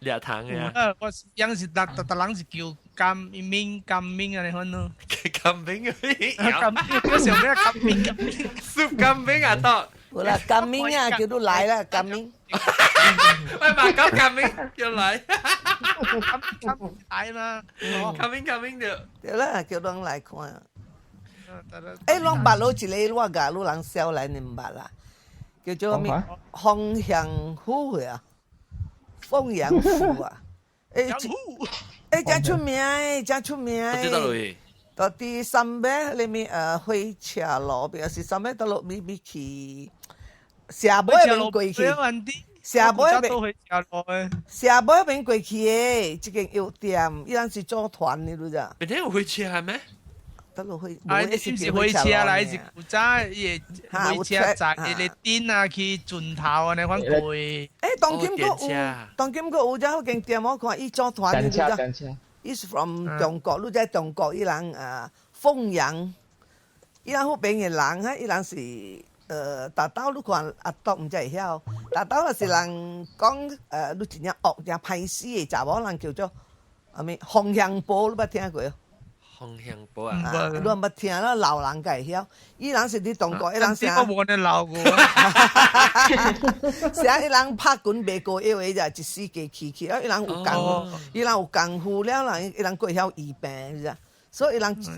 掠糖嘅啊！我樣是逐逐逐人是叫金明金明啊，你看咯。金明啊！金明，叫咩金明金明？ซุป金明啊，到。有啦，金明啊，叫你來啦，金明。喂，嘛講金明叫來。來嘛。金明金明就。對啦，叫人來看。欸，攏捌落一個我共你人少來，你毋捌啦？叫做咩？風向虎啊，鳳陽府啊。欸，欸，真出名的，真出名的。到佇三尾裡面火車路邊，是三尾倒落咪咪去，社尾邊過去，社尾邊，社尾邊過去的這間藥店，伊人是組團的，你知？邊天有火車係咩？倒落去，啊，伊是火車啦，伊是古早伊會火車站，伊個頂啊去盡頭安尼款過。欸，當今閣有，當今閣有遮彼間店，我看伊組團的，你知？伊是 from 中國，你知中國伊人啊鳳陽，伊人彼邊的人哈，伊人是大兜你看阿篤毋知會曉，大兜若是人講你真正惡真歹死的查某人叫做啥物風向婆，你捌聽過？風向婆啊！你毋捌聽啦，老人才會曉。伊人是佇中國，伊人啥？我無呢老過。啥？伊人拍拳袂過腰的，就一死過去去。啊！伊人有功夫，伊人有功夫了，人伊人閣會曉醫病，是啊。所以伊人走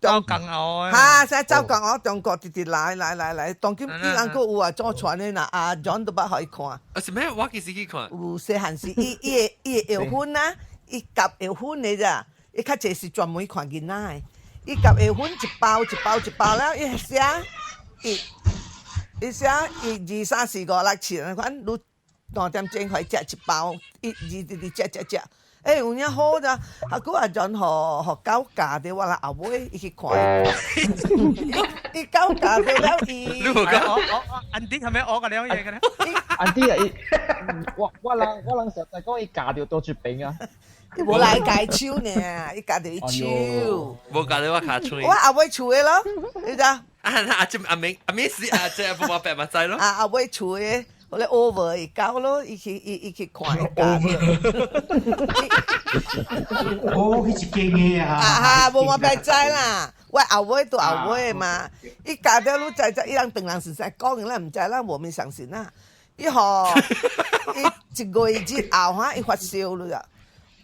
走江湖。哈！啥走江湖？中國直直來來來來，當今伊人閣有啊，祖傳的啦，阿 John 都捌予伊看。啊是咩？我幾時去看？有細漢時，伊伊的伊的藥粉啊，伊夾藥粉的咋？伊較濟是專門看囡仔的，伊夾藥粉一包一包一包了，伊寫一，伊寫一二三四五六七，反正你2點鐘予伊食一包，一日直直食食食。欸，有影好咋？啊，閣也轉予予狗咬著我啦，後尾伊去看伊，伊狗咬著了伊。你無講？我 Auntie 係咪我個兩嘢嘅咧？Auntie 啊，伊我人實在講伊咬著倒一邊啊。伊無來共手呢，伊咬著伊手。無咬著我跤喙。我後尾厝的咯，你知？啊啊！阿明阿明是啊，這阿伯嘛知咯。啊，後尾厝的。我咧 over 會搞咯，伊去伊伊去看伊教。哦，彼一間的啊！啊哈，無我袂知啦，我後尾都後尾嘛。伊教了你知知，伊人當人實在講，咱毋知，咱無咪相信啦。伊吼，伊一個月日後哈，伊發燒了，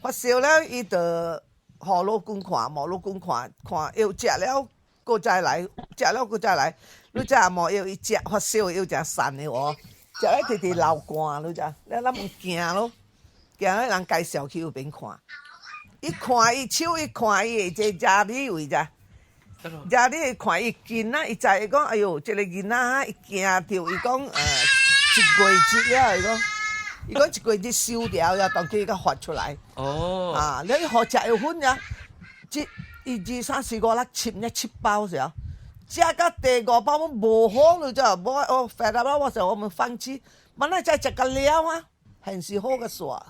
發燒了，伊就予老公看，無老公看看藥食了，閣再來，食了閣再來，你知無藥伊食發燒藥誠散的無？食咧直直流汗，你知？了咱毋驚咯，驚咧人介紹去彼邊看，伊看伊手，伊看伊的這家裡位遮，家裡看伊囡仔，伊知伊講，哎喲，這個囡仔哈，伊驚著，伊講一月日了，伊講，伊講一月日收掉了，當佢佮發出來。哦。啊，你予食藥粉呀？這一二三四五六七，才七包爾。食到第五包，阮無好了，就無哦，發了我說我們放棄，本來才食到了啊，還是好個煞。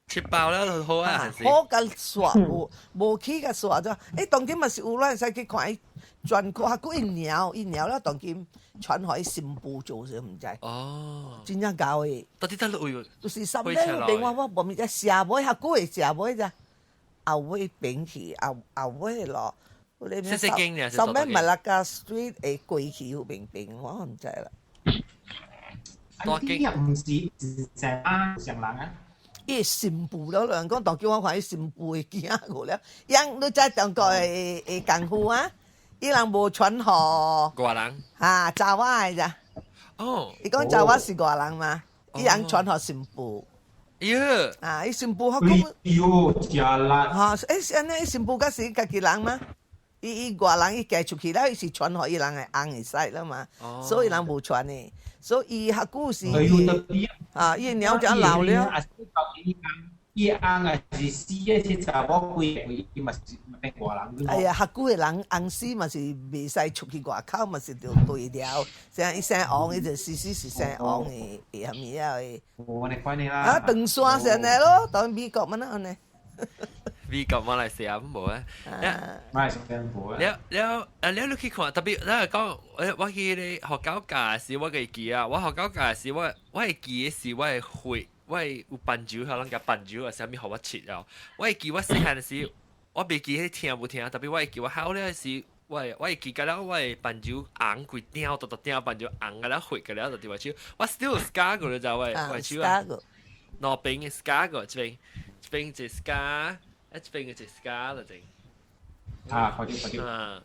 七包了就好啊，好個煞，無無起個煞就，欸，當今嘛是有咱會使去看伊專科，還閣伊鳥，伊鳥了當今傳予伊新婦做啥毋知。哦。真正𠢕的。到底佗位？就是三禮電話我無物只社尾較久會社尾咋，後尾變去後後尾咯。上面馬拉加 Street 會過去有邊邊，我毋知啦。大間毋是是啊，上人啊。伊新婦了，人講當叫我看伊新婦的囝過了，樣你知中國的的功夫啊？伊人無傳予外人，哈，查某的咋？哦，伊講查某是外人嘛？伊人傳予新婦。喲！啊，伊新婦好講。喲，食力。哈，欸，是按呢？伊新婦敢是家己人嗎？伊伊外人伊嫁出去了，伊是傳予伊人的翁會使了嘛，所以人無傳的，所以伊較久是，啊，伊娘才老了。伊翁啊是死的是查某幾個，伊嘛是變外人。哎呀，較久的人翁死嘛是袂使出去外口，嘛是著對了。像伊姓王，伊就死死是姓王的，會啥物啊的。無按呢款的啦。啊，長山是按呢咯，當美國嘛那按呢。美國馬來西亞無啊，馬來西亞無啊。了了啊了，你去看，特別咱講，我我去咧學校教時，我會記啊。我學校教時，我我會記的是我的血，我會有斑鳩，可能共斑鳩啊，啥物予我切了。我會記我細漢時，我袂記彼疼無疼，特別我會記我考了時，我我會記甲了我的斑鳩紅規鼎，獨獨鼎斑鳩紅甲了血甲了，就佇我手，我 still 有 scar 過，你知我我手啊，兩邊的 scar 過，這邊這邊一個 scar。一邊嘅一 scar 就正。啊，快啲快啲。啊，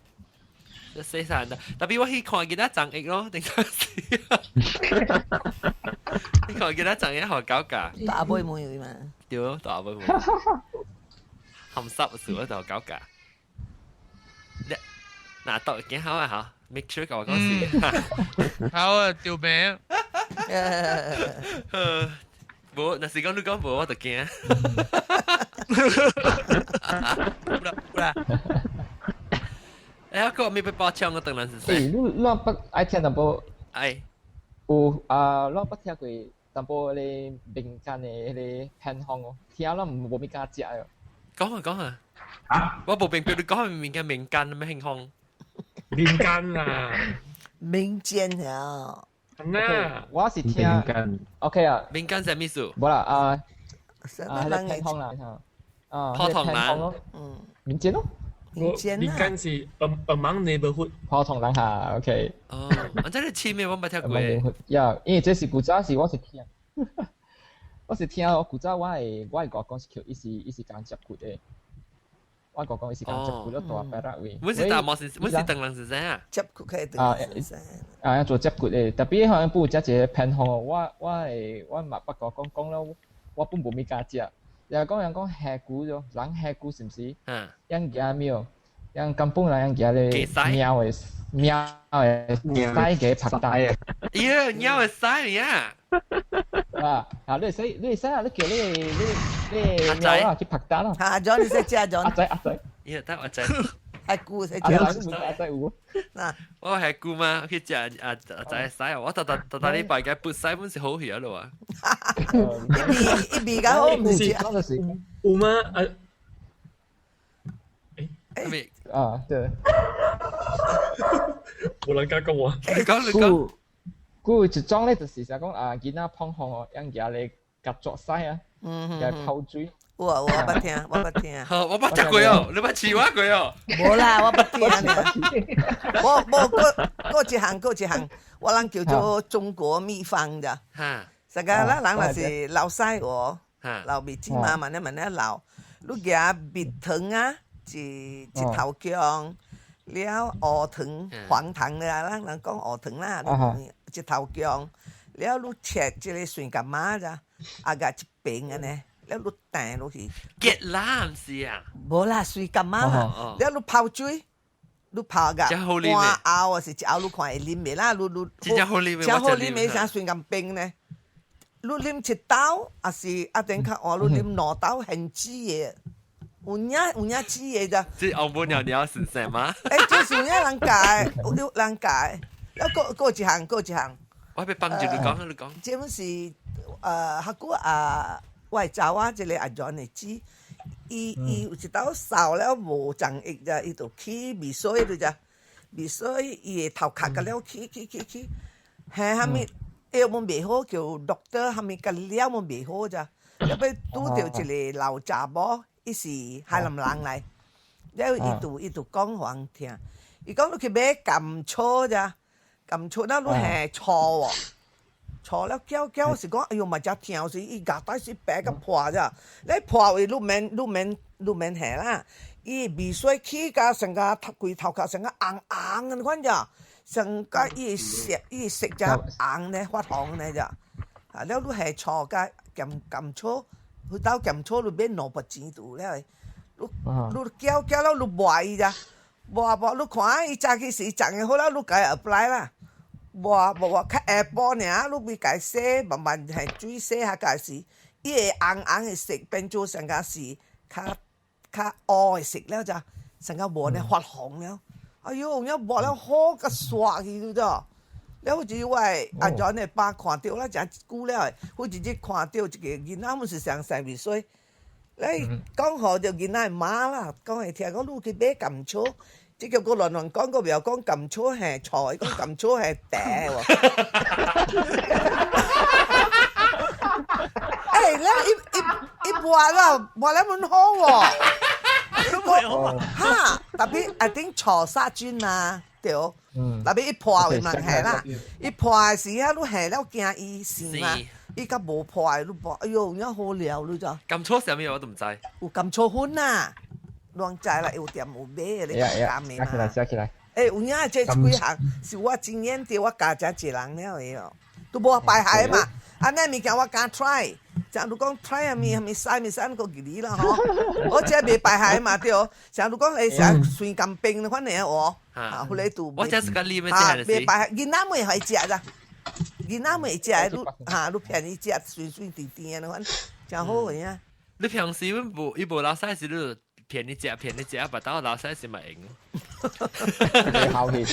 這細細的，特別我去看其他張翼咯，定陣時。你看其他張翼學搞架。大尾妹嘛。對，大尾妹。含濕時我就搞架。嗱，讀幾好啊嚇，make sure 甲我講是。好啊，吊命。無，若是講你講無，我就驚。有啦有啦。哎，個咪被包槍我當然是。欸，你你捌愛聽淡薄？愛。有啊，你捌聽過淡薄咧民間的彼个偏方哦？聽了無物敢食哦。講啊講啊。啊？我無明白你講民間民間咩偏方？民間啊。民間啊。啊！我是聽。OK 啊。民間啥物事？無啦啊。啊，彼个偏方啦，啊，普通人。嗯。民間咯。民間民間是 among neighborhood。普通人哈，OK。哦，我這個簽名我捌聽過。呀，因為這是古早時我是聽，我是聽我古早我的我的外公是叫伊是伊是講接骨的，我外公伊是講接骨了大白啦位。阮是大毛是，阮是唐人先生啊。接骨可以唐人先生。啊，做接骨的，特別好像不有遮一個偏方，我我的我嘛捌講講講了，我本無物敢食。又講人講下骨咗，人下骨是毋是？嗯。人驚咩？人根本人驚咧貓的貓的屎給拍大。咦，貓的屎呀！啊啊！你使你使啊！你叫你你你仔啊去拍打啦。啊，John 你識食 John？阿仔阿仔。伊得阿仔。係姑識食。阿仔有。嗱，我係姑嘛，去食阿阿仔使，我特特特特禮拜嘅撥使本是好去咯啊。一味一味較好唔是？有嗎？啊。誒。啊，對。冇人敢講我。你講你講。故一種咧，就是啥講啊，囡仔碰風哦，用牙嚟夾作屎啊，夾泡水。有啊，我捌聽，我捌聽。好，我捌食過哦，你捌試我過哦。無啦，我捌聽。無無，過過一項，過一項，我人叫做中國秘方咋。哈。實個咱人若是流屎喎，流鼻子嘛，慢慢慢慢流，你夾蜜糖啊，一一頭薑，了烏糖、黃糖啦，咱人講烏糖啦。一頭薑，了你切這個蒜柑仔咋，啊共一爿按呢，了你彈落去。結啦，毋是啊？無啦，蒜柑仔啦，了你泡水，你泡個半後啊是一後，你看會啉袂啦？你你真正好啉的，真好啉的，啥蒜柑冰呢？你啉一斗，抑是啊等較換你啉兩斗現煮的，有影有影煮的咋？這紅布尿尿是啥嗎？欸，這是有影人教的，有人教的。啊，過過一項，過一項。我欲幫助你講，你講。這本是較久啊，我的查某一個阿 John 的姊，伊伊有一道瘦了無長翼咋，伊就去味水對咋，味水伊的頭殼甲了去去去去，嘿，啥物藥阮袂好，叫 doctor 啥物甲了阮袂好咋，後尾拄著一個老查某，伊是海南人來，了伊就伊就講予人聽，伊講你去買甘草咋。甘草那你係錯喎，錯了叫叫是講，哎喲嘛真疼是，伊牙帶是白甲破咋，你破位你免你免你免下啦，伊味水起甲成個頭規頭殼成個紅紅的款咋，成個伊色伊色只紅呢發紅呢咋，啊了你下錯甲鹹甘草，去到甘草你買兩百錢就有了，你你叫叫了你抹伊咋。無無，你看伊早起時長的好啦，你共伊 apply 啦。無無無，較下晡爾，你欲共伊洗，慢慢下水洗下個時，伊會紅紅的色變做成個是較較烏的色了咋，成個無呢發紅了。哎喲，有影抹了好甲煞去對了。了有一日我的阿 John 的爸看著啦，誠久了的，有一日看著一個囡仔，毋是上細未歲。你講予著囡仔的媽啦，講會聽講你去買甘草，這個閣亂亂講，閣袂曉講甘草係菜，講甘草係茶喎。欸，了伊伊伊抹了，抹了蠻好喎。哈，特別一定錯殺菌啊，對。特別伊破位嘛係啦，伊破的時啊，你下了驚伊生嘛。伊較無破的，你無，哎喲，有影好料你知？甘草啥物我都毋知。有甘草粉啊，攏知啦，有店有買的，你甘的嘛。寫起來，寫起來。欸，有影這幾項是我經驗著，我教誠濟人了的哦，都無排害嘛。按呢物件我敢 try，像你講 try 啥物啥物使物使，閣記你啦吼。我這袂排害嘛對，像你講會啥酸甘冰款的哦，啊，彼個都。我這是較啉的，這袂排害，囡仔們會食啦。囡仔袂食的，你哈你便宜食，酸酸甜甜的款，誠好味啊！你平時阮無伊無老細時，你便宜食便宜食，巴肚老細時嘛會用。好氣！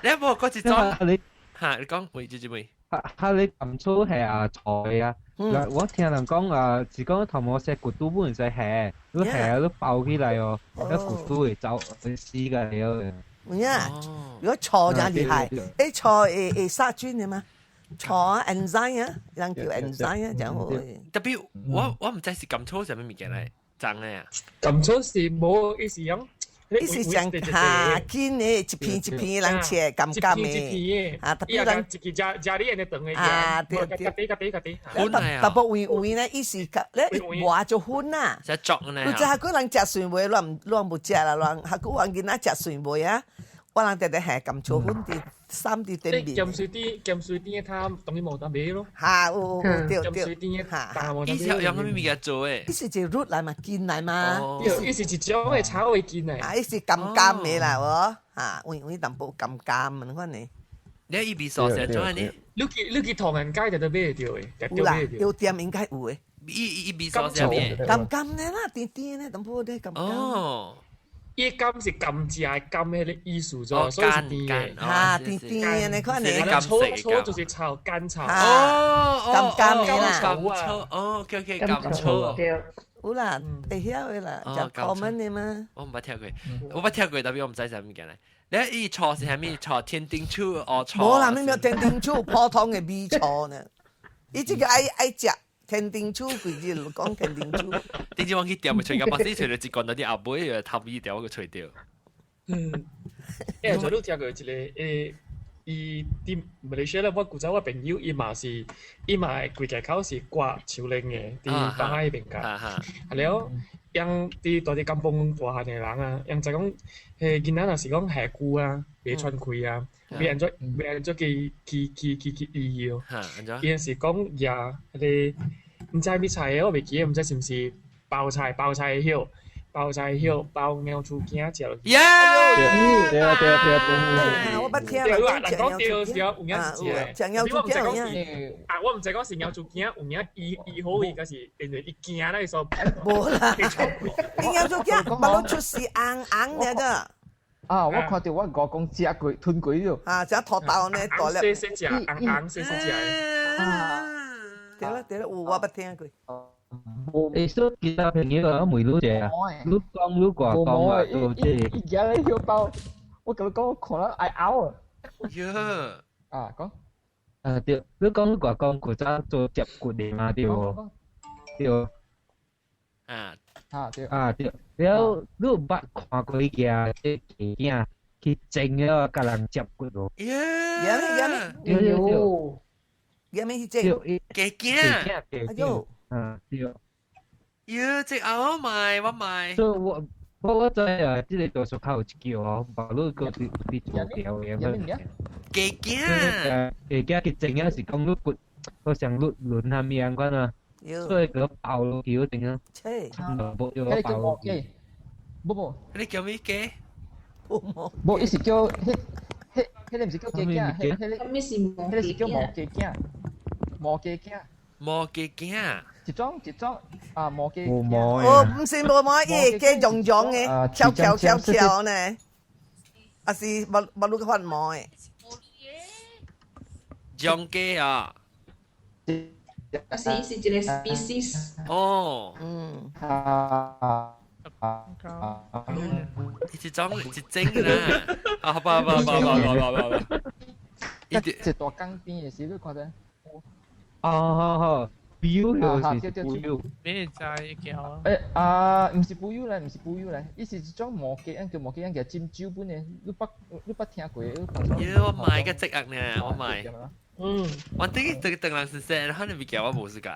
你無嗰一種，你哈你講喂，姐姐妹。哈哈！你甘草係啊菜啊，我聽人講啊，是講頭毛食骨肚本使下，你下都爆起來哦，那骨肚會走會死個了。有影，如果錯就厲害，欸錯會會殺菌的嘛？錯啊，enzyme 啊，人叫 enzyme 啊，真好。特別我我毋知是甘草啥物物件來，髒的啊。甘草是無，伊是用，伊是上下筋的，一片一片人切，甘甘的。啊，特別人一支食食你安呢長的。啊，對對。較底較底較底。粉啊。特別位位呢，伊是較咧磨做粉啊。食作呢。有陣較久人食蒜味，亂亂無食啦，亂較久阮囡仔食蒜味啊。我人直直下甘草粉佇三佇頂面。鹹水甜，鹹水甜的湯當然無得賣咯。哈，有有對對。鹹水甜的湯無得伊是用啥物物件做的？伊是一個 root 來嘛，根來嘛。伊是一種的草的根來。啊，伊是甘甘的啦，無哈，有有淡薄甘甘的款的。你伊味素是怎樣呢？你去唐人街就得買到的，有啦，藥店應該有的。伊伊味素啥物？甘甘的啦，甜甜的，淡薄的甘甘。哦。伊甘是甘蔗甘迄個意思咗，所以是甜的。啊，甜甜的款的。草草就是草，甘草。哦，甘甘的啦。甘草，哦，OK OK，甘草。有啦，會曉的啦，食 common 的嘛。我毋捌聽過，我捌聽過，但係我毋知啥物件咧。你伊醋是啥物？醋天丁醋哦，醋。無啦，咩叫天丁醋？普通的米醋呢？伊這個愛愛食天丁醋，規日講天丁醋。點知我去店咪揣個，巴士揣到一罐嗰啲阿妹頭尾條我個揣掉。嗯，欸，就你聽過一個欸，伊佇馬來西亞咧，我古早我朋友伊嘛是，伊嘛規家口是掛樹林的，佇東海彼邊個。啊了，𪜶佇住佇甘榜大漢的人啊，𪜶知講，彼囡仔若是講下久啊，袂喘氣啊，欲按怎欲按怎去去去去去醫伊哦。伊是講舉彼个毋知啥物菜的，我袂記得，毋知是毋是包菜，包菜葉，包菜葉包貓鼠囝食落去。耶！對對對對。我捌聽人講對是有影是食貓鼠囝有影。啊，我毋知講是貓鼠囝有影醫醫好伊，抑是因為伊驚那個。無啦，伊貓鼠囝腹肚出事紅紅的個。啊！我看到我外公食過吞過了。啊，食土豆呢，大粒。細細隻，紅紅細細隻。啊！對啦對啦，有我捌聽過。欸，所以其他朋友啊，問你者啊，你講你掛講啊，都這。伊舉咧曉包，我共你講，我看了愛嘔啊。喲。啊，講。啊對，你講你掛講古早做接骨的嘛對無？對。啊。啊對。啊對，了你有捌看過伊舉這雞囝去整了，共人接骨無？耶！耶咩？對對對。耶咩去整？雞囝。哎喲。嗯，對。喲，這我買，我買。所以我我知啊，這个多數較有一叫哦，別你閣佇佇做條的。雞囝。雞囝去整啊，是講你骨，好像你輪啥物按款啊，所以閣爆落去嗰陣啊。切。無要爆落去。無無。你叫咩雞？無無，伊是叫彼彼彼个毋是叫雞囝，彼彼個彼個是叫毛雞囝，毛雞囝。毛雞囝。一種一種啊毛雞。哦，毋是毛毛，伊會雞絨絨的，翹翹翹翹呢，啊是無無愈發毛的。絨雞啊！啊是是一個 species。哦。嗯。啊。一種一種啦，啊好吧好吧好吧好吧好吧。一一大江邊的時，你看者。哦好好。表就是表，咩知叫？欸啊，毋是不友咧，毋是不友咧，伊是一種毛雞，叫毛雞，叫針灸本的，你捌你捌聽過？耶，我買個積壓呢，我買。嗯，我頂個等人是說，可能物件我無世界。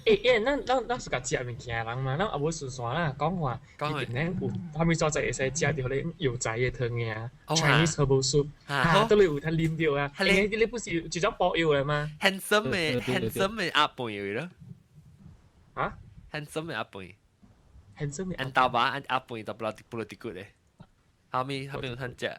欸欸，咱咱咱是共食物件的人嘛，咱也無順線啦，講話，講話，咱有啥物所在會使食著咧藥材的湯爾，Chinese herbal soup，啊，都你有通啉著啊，因為你不是一種補藥的嗎？Handsome 的 handsome 的阿胖有咯，啊？Handsome 的阿胖，handsome 的按大把按阿胖，都不老不老滴骨的，後面後面有通食，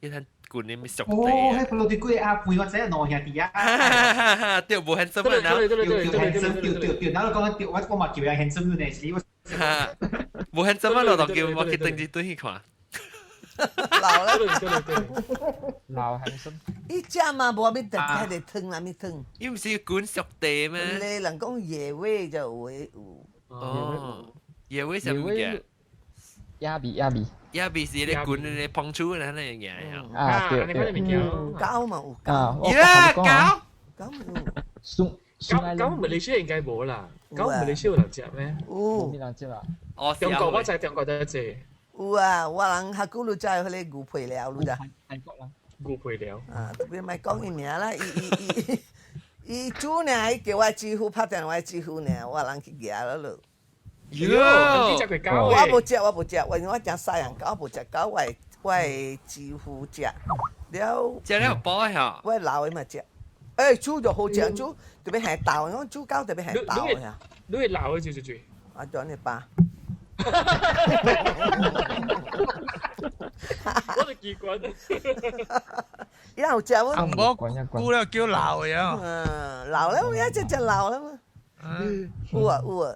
伊通滾的咪熟地。哦，彼不老滴骨的阿胖，我知影兩兄弟啊。對，無 handsome 啊。對對對對對對對，然後講對，我我嘛叫人 handsome 呢，是我。無 handsome 啊，我就叫我去登記對去看。老啦，對對對，老 handsome。伊食嘛無咪特別的湯啦，咪湯。伊毋是滾熟地咩？你人講野味就會有。哦，野味啥物件？野味野味。野味是咧滾咧碰觸咧，那樣嘢啊。對對。狗嘛有狗。耶，狗。狗嘛有。狗狗馬來西亞應該無啦，狗馬來西亞有人食咩？有。有人食啊？哦，中國我知中國在食。有啊，我人較久你知彼個牛皮料，你知？韓國人。牛皮料。啊，特別莫講伊名啦，伊伊伊伊煮爾，伊叫我姊夫拍電話，姊夫爾，我人去舉了咯。喲，我無食，我無食，因為我食西洋狗，我無食狗，我我姊夫食了。食了有飽嚇。我老的嘛食，欸，煮就好食，煮特別係豆，我煮狗特別係豆呀。你會老的就就煮。啊，就按呢包。我就奇怪。伊有食我。冇估了叫老呀。嗯，老了，我一只只老了嘛。有啊有啊，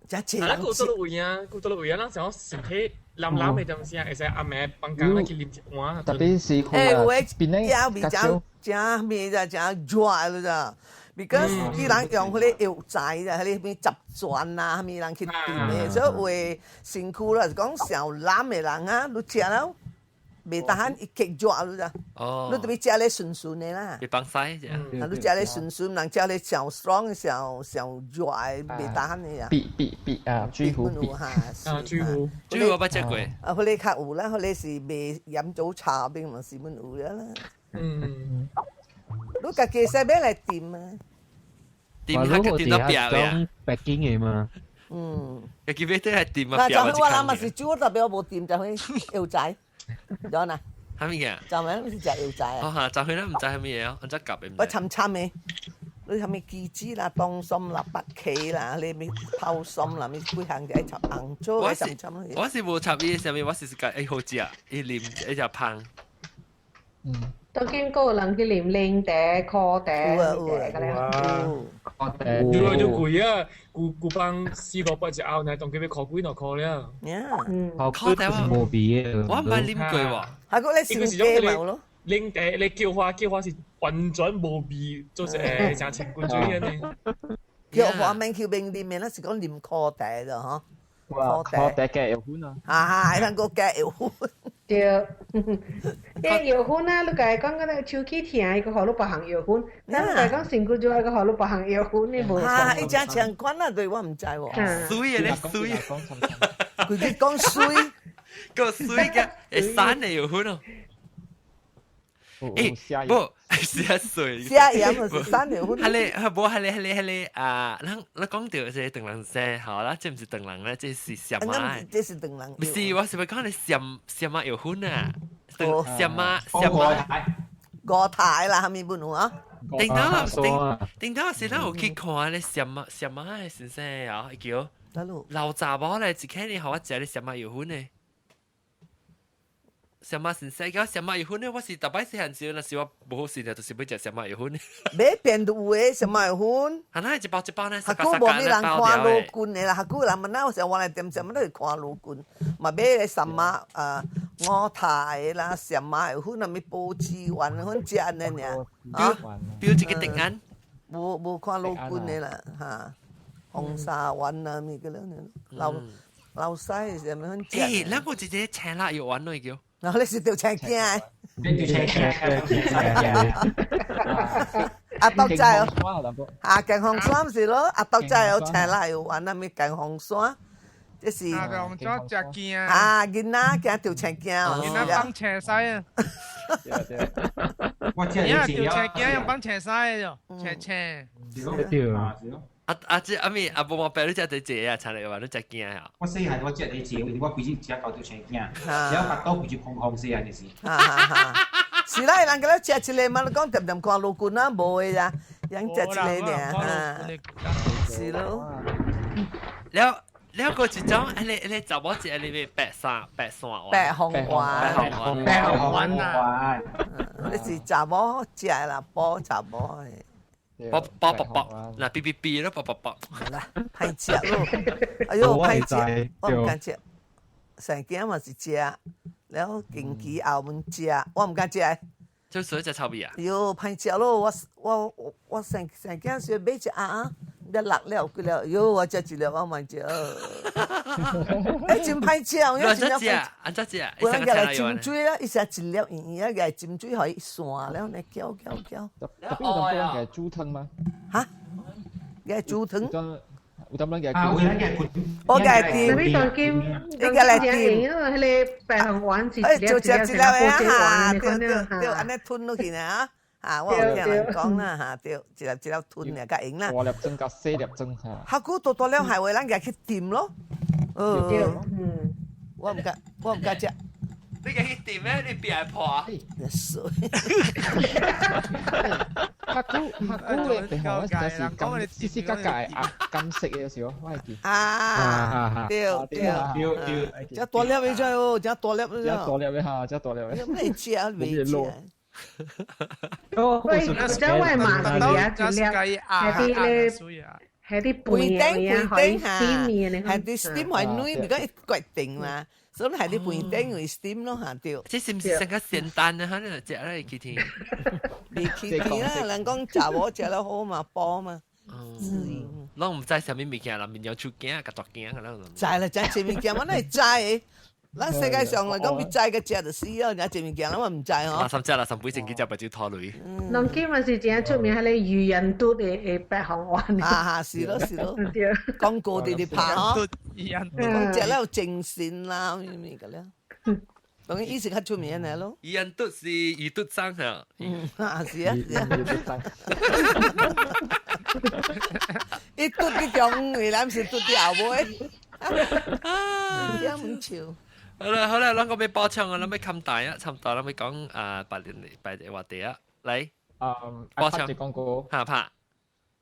食濟。啊，古早都有影，古早都有影，咱想身體藍藍的東西啊，會使暗暝放工咱去啉一碗。特別是欸，有的食味誠誠味就誠熱了咋？because 伊人用彼个藥材啦，彼个咩雜轉啊，啥物人去炖的，所以有的身躯啦，是講上藍的人啊，你食了袂得閒伊結熱了咋？哦，你特別食咧順順的啦。別放屎啫。啊，你食咧順順，人食咧上 strong 上上熱的，袂得閒的呀。必必必啊！水壺必。啊，水壺。水壺我捌食過。啊，彼個較有啦，彼個是賣鹽酒茶冰嘛，是阮有啦。嗯。你家己使買來掂啊？掂較掂到壁呀？北京的嘛。嗯。家己買倒來掂啊！嗱，就我諗嘛是煮，特別我無掂就去藥材，有哪？啥物嘢？就咪是食藥材啊？哦哈，就去咱毋知啥物嘢哦，按怎夾的？我參參的，你啥物杞子啦、當參啦、白芨啦，你咩泡參啦，咩幾項就愛插紅棗愛參參。我是無插伊啥物，我是是甲伊好食，伊啉伊食芳。嗯。當今個人去啉檸茶、苦茶、有啊有啊，苦茶。對啊，就貴啊，舊舊幫四五百一甌，呢當今要箍幾兩箍了。嗯。苦茶是無味的。我毋捌啉過喎。還閣咧生雞嘛有咯。檸茶你叫花叫花是完全無味，做一個成清滾水按呢。叫花免去免啉的，咱是講啉苦茶就吼。苦茶加藥粉啊！啊，咱閣加藥粉。對，因藥粉啊，你家講嗰個手氣疼，伊閣予你別項藥粉；咱家講身軀熱，伊閣予你別項藥粉，你無。啊，伊誠相款啊，對我毋知喎。水的咧，水。規日講水，個水嘅會散的藥粉哦。欸，無，寫水。寫鹽就是散藥粉。係咧，無係咧，係咧，係咧啊！咱咱講到這個唐人生，好啦，這毋是唐人咧，這是什麼？這是唐人。毋是，我是欲講你什什麼藥粉啊？什麼什麼？五台啦，啥物本有啊？頂頭頂頂頭是咱有去看咧什麼什麼的先生啊？叫老查某咧，一開你予我食咧什麼藥粉呢？什麼先生叫什麼藥粉呢？我是逐擺細漢時，若是我無好食，就是欲食什麼藥粉。買便都有的什麼藥粉？啊，那一包一包呢？下久無咩人看羅棍的啦，下久人問哪有時我來點什麼都是看羅棍，嘛買个什麼啊五台啦，什麼藥粉啊，咩保濟丸粉食按呢爾。啊，比如這個定安，無無看羅棍的啦，哈，紅沙丸啊，物個了呢，老老西什麼粉食。欸，咱有一個青辣藥丸咯，叫。然後你是吊青鏡，你吊青鏡，阿豆仔哦，啊，健康山是咯，阿豆仔有青辣藥丸，那物健康山，這是。啊，健康山食鏡。啊，囡仔驚吊青鏡哦。囡仔放青西啊。我知吊青鏡用放青西的，青青。對。啊啊！這阿咪阿無毛白，你食第一個啊，青辣藥丸你食驚啊？我細漢我食第一個，我規日食到吊青鏡，然後腹肚規日空空細漢就是。是啦，人家咧食一個嘛，你講恬恬看羅棍啊，無的啦，人食一個爾，哈，是咯。了了，閣一種，彼個查某食彼個白衫白線丸。白紅丸，白紅丸啊！你是查某食的啦，補查某的。爆爆爆爆，嗱 B B B 咯，爆爆爆。啦，歹食咯，哎喲，歹食，我毋敢食。生囝嘛是食，了近期後門食，我毋敢食。就屬於食臭味啊！喲，歹食咯，我我我生生囝時買一盒啊，一六粒幾粒，喲，我食一粒我嘛食。欸，真歹食，我真正食，按怎食？有人來斟水啦，伊食一粒圓圓啊，來斟水，予伊散了，呢攪攪攪。特別有淡薄人煮湯嗎？哈？來煮湯？有淡薄人啊，有人嘅我家掂，你家來掂，彼個白紅丸是欸，就食一粒啊，哈，對對對，按呢吞落去呢啊，啊，我有聽人講啦，哈，對，一粒一粒吞爾較用啦。大粒裝佮細粒裝哈。較久大大粒係話咱家去掂咯。嗯，我毋敢，我毋敢食。你個去點咩？你別破。水。較久較久的地方，我就是金，絲絲格格啊，金色的有時候，我會記。啊，對對對對，這大粒的啫哦，這大粒的。這大粒的哈，這大粒的。咩食啊？未食。喂，這我嘛是啊，一粒，係啲咧，係啲肥頂肥頂嚇，係啲 steam 係軟，如果決定嘛，所以係啲肥頂為 steam 咯嚇對。這是唔是成個仙丹啊？可能食咧去聽。未去聽啦，人講食無食得好嘛，補嘛。攏毋知啥物物件，人面有手鏡、甲大鏡個啦。知啦，知這物件我哪會知的？咱世界上來講，比知個食就死咯，而這物件咱嘛毋知吼。垃圾食垃圾杯，前幾隻白酒拖雷。農家嘛是真出名，彼個魚人嘟的的白紅丸。啊哈，是咯是咯，廣告直直拍吼。講食了有精神啦，咩咩個了。當然伊是較出名的咯。魚人嘟是魚嘟生嚇。嗯，啊是啊是啊。伊嘟佇中越南是嘟佇後尾。啊，這樣笑。好啦好啦，咱個欲補充啊，咱欲冚大啊，差不多咱欲講啊，白年白個話題啊，來，補充一個廣告，嚇拍，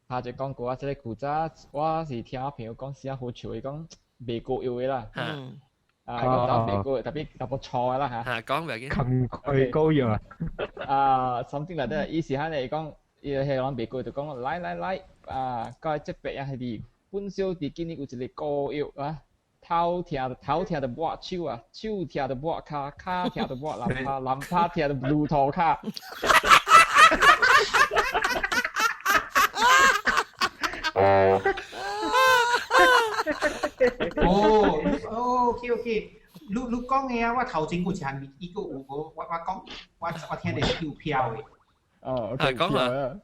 拍一個廣告啊！這個古早我是聽我朋友講，是啊好笑，伊講賣膏藥的啦，啊，講到賣膏藥，特別淡薄錯的啦嚇，嚇講袂緊，冚蓋膏藥啊，啊，something like that，伊是按呢講，伊彼人賣膏藥就講來來來，啊，到這邊啊係本小弟今年有一個膏藥啊。頭疼頭疼就抹手啊，手疼就抹跤，跤疼就抹淋巴，淋巴疼就爐頭跤。哦哦，OK OK，你你講的啊，我頭前有一項伊閣有無？我我講，我我聽著是有票的。哦，講啊。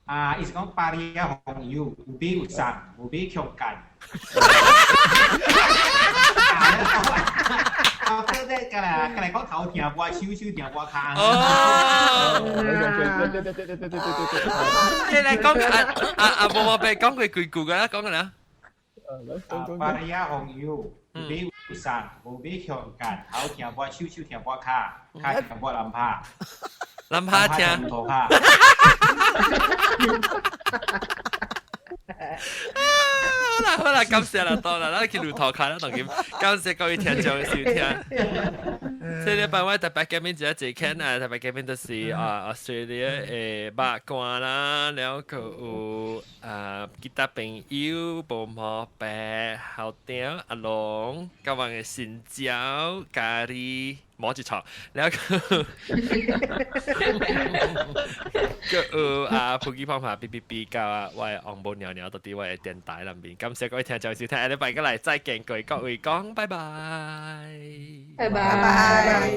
啊，伊是講巴黎仔紅油有買有送，無買強姦。啊，對對，過來過來講頭疼抹手，手疼抹跤。哦，對對對對對對對對對。你來講啊啊啊！無無白講過幾句個啦，講個啦。巴黎仔紅油有買有送，無買強姦，頭疼抹手，手疼抹跤，跤疼抹淋巴。淋巴疼。頭跤。好啦好啦，感謝啦，到啦，咱去路頭卡啦，當今感謝各位聽眾的收聽。這禮拜我特別嘉賓一個看啊，特別嘉賓就是啊 Australia 的肉乾啦，然後閣有啊其他朋友，無毛白、校長阿龍，佮阮的新椒咖喱。摸一錯，然後閣有啊，普吉方法 B B B 甲我的紅毛尿尿到佇我的電台內面，感謝各位聽眾收聽，下禮拜閣來再見，各位各位講，拜拜，拜拜。